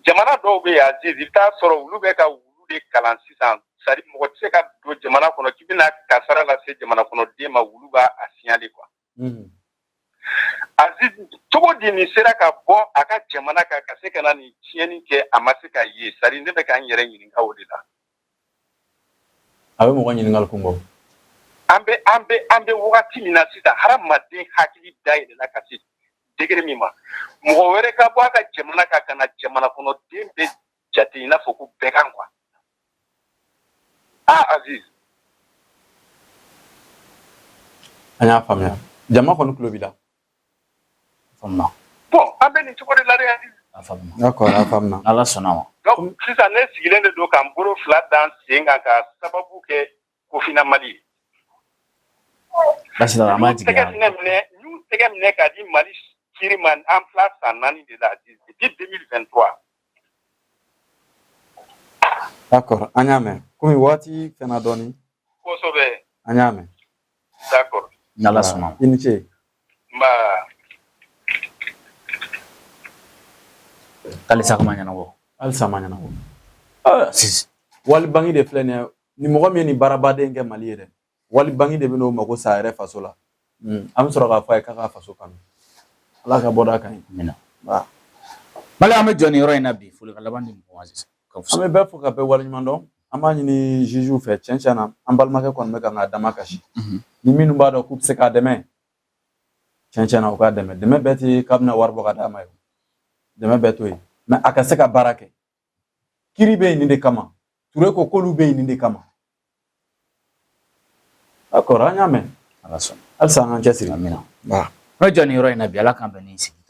Jamana dɔw bɛ yen, Aziz, i bɛ taa sɔrɔ olu bɛ ka wulu de kalan sisan. C'est à dire mɔgɔ tɛ se ka don jamana kɔnɔ k'i bɛna kasara lase jamana kɔnɔden ma, wulu b'a a signaler quoi. Aziz, cogo di nin sera ka bɔ a ka jamana kan ka se ka na nin tiɲɛni kɛ, a ma se ka ye? C'est à dire ne bɛ ka n yɛrɛ ɲininka o de la. A bɛ mɔgɔ ɲininkali kun bɔ. An bɛ wagati min na sisan, hadamaden hakili dayɛlɛla ka se degré min ma, mɔgɔ wɛrɛ ka bɔ a ka jamana kan ka na jamana kɔnɔden bɛ jate i n'a fɔ ko bɛɛ kan quoi. Ah, Aziz. An y'a faamuya, jama kɔni tulo b'i la. Faamuya. Bon, an bɛ nin cogo de la dɛ, Aziz. A faamuya. D'accord, a faamuna. Ala sɔnna ma. Donc sisan, ne sigilen de don ka n bolo fila da n sen kan ka sababu kɛ Kofina Mali ye. Basi t'a la, an b'a N y'u jigi. tɛgɛ minɛ, n y'u tɛgɛ minɛ k'a di Mali kiiri ma, an fila san 4 de la, Aziz, depuis 2023. D'accord, an y'a mɛn, komi waati fɛnna dɔɔni. Kosɛbɛ. An y'a mɛn. D'accord. N'Ala sɔnna ma. I ni ce. Nba. Halisa ka ma ɲɛnabɔ. Halisa ma ɲɛnabɔ. Sisi. Wali banki de filɛ nin ye, ni mɔgɔ min ye nin baarabaden kɛ Mali ye dɛ, wali banki de bɛ n'o mago sa a yɛrɛ faso la. An bɛ sɔrɔ k'a fɔ a ye k'a ka faso kanu. Ala ka bɔda ka ɲi. Amina. Mali, an bɛ jɔ nin yɔrɔ in na bi, folikan laban di mɔgɔ ma sisan. An bɛ bɛɛ fo ka bɛɛ waleɲuman dɔn. An b'a ɲini jugew fɛ, tiɲɛ tiɲɛ na, an balimakɛ kɔni bɛ kan k'a dama kasi. Ni minnu b'a dɔn k'u bɛ se k'a dɛmɛ, tiɲɛ tiɲɛ na, u k'a dɛmɛ. Dɛmɛ bɛɛ tɛ k'a bɛna wari bɔ ka d'a ma ye, dɛmɛ bɛɛ t'o ye, mais a ka se ka baara kɛ. Kiri bɛ yen nin de kama. Ture ko k'olu bɛ yen nin de kama. D'accord, an y'a mɛn. Ala sɔnna. Halisa an k'an cɛsiri. Amina. An bɛ jɔ nin yɔrɔ in na bi, Ala k'an bɛn ni sigi.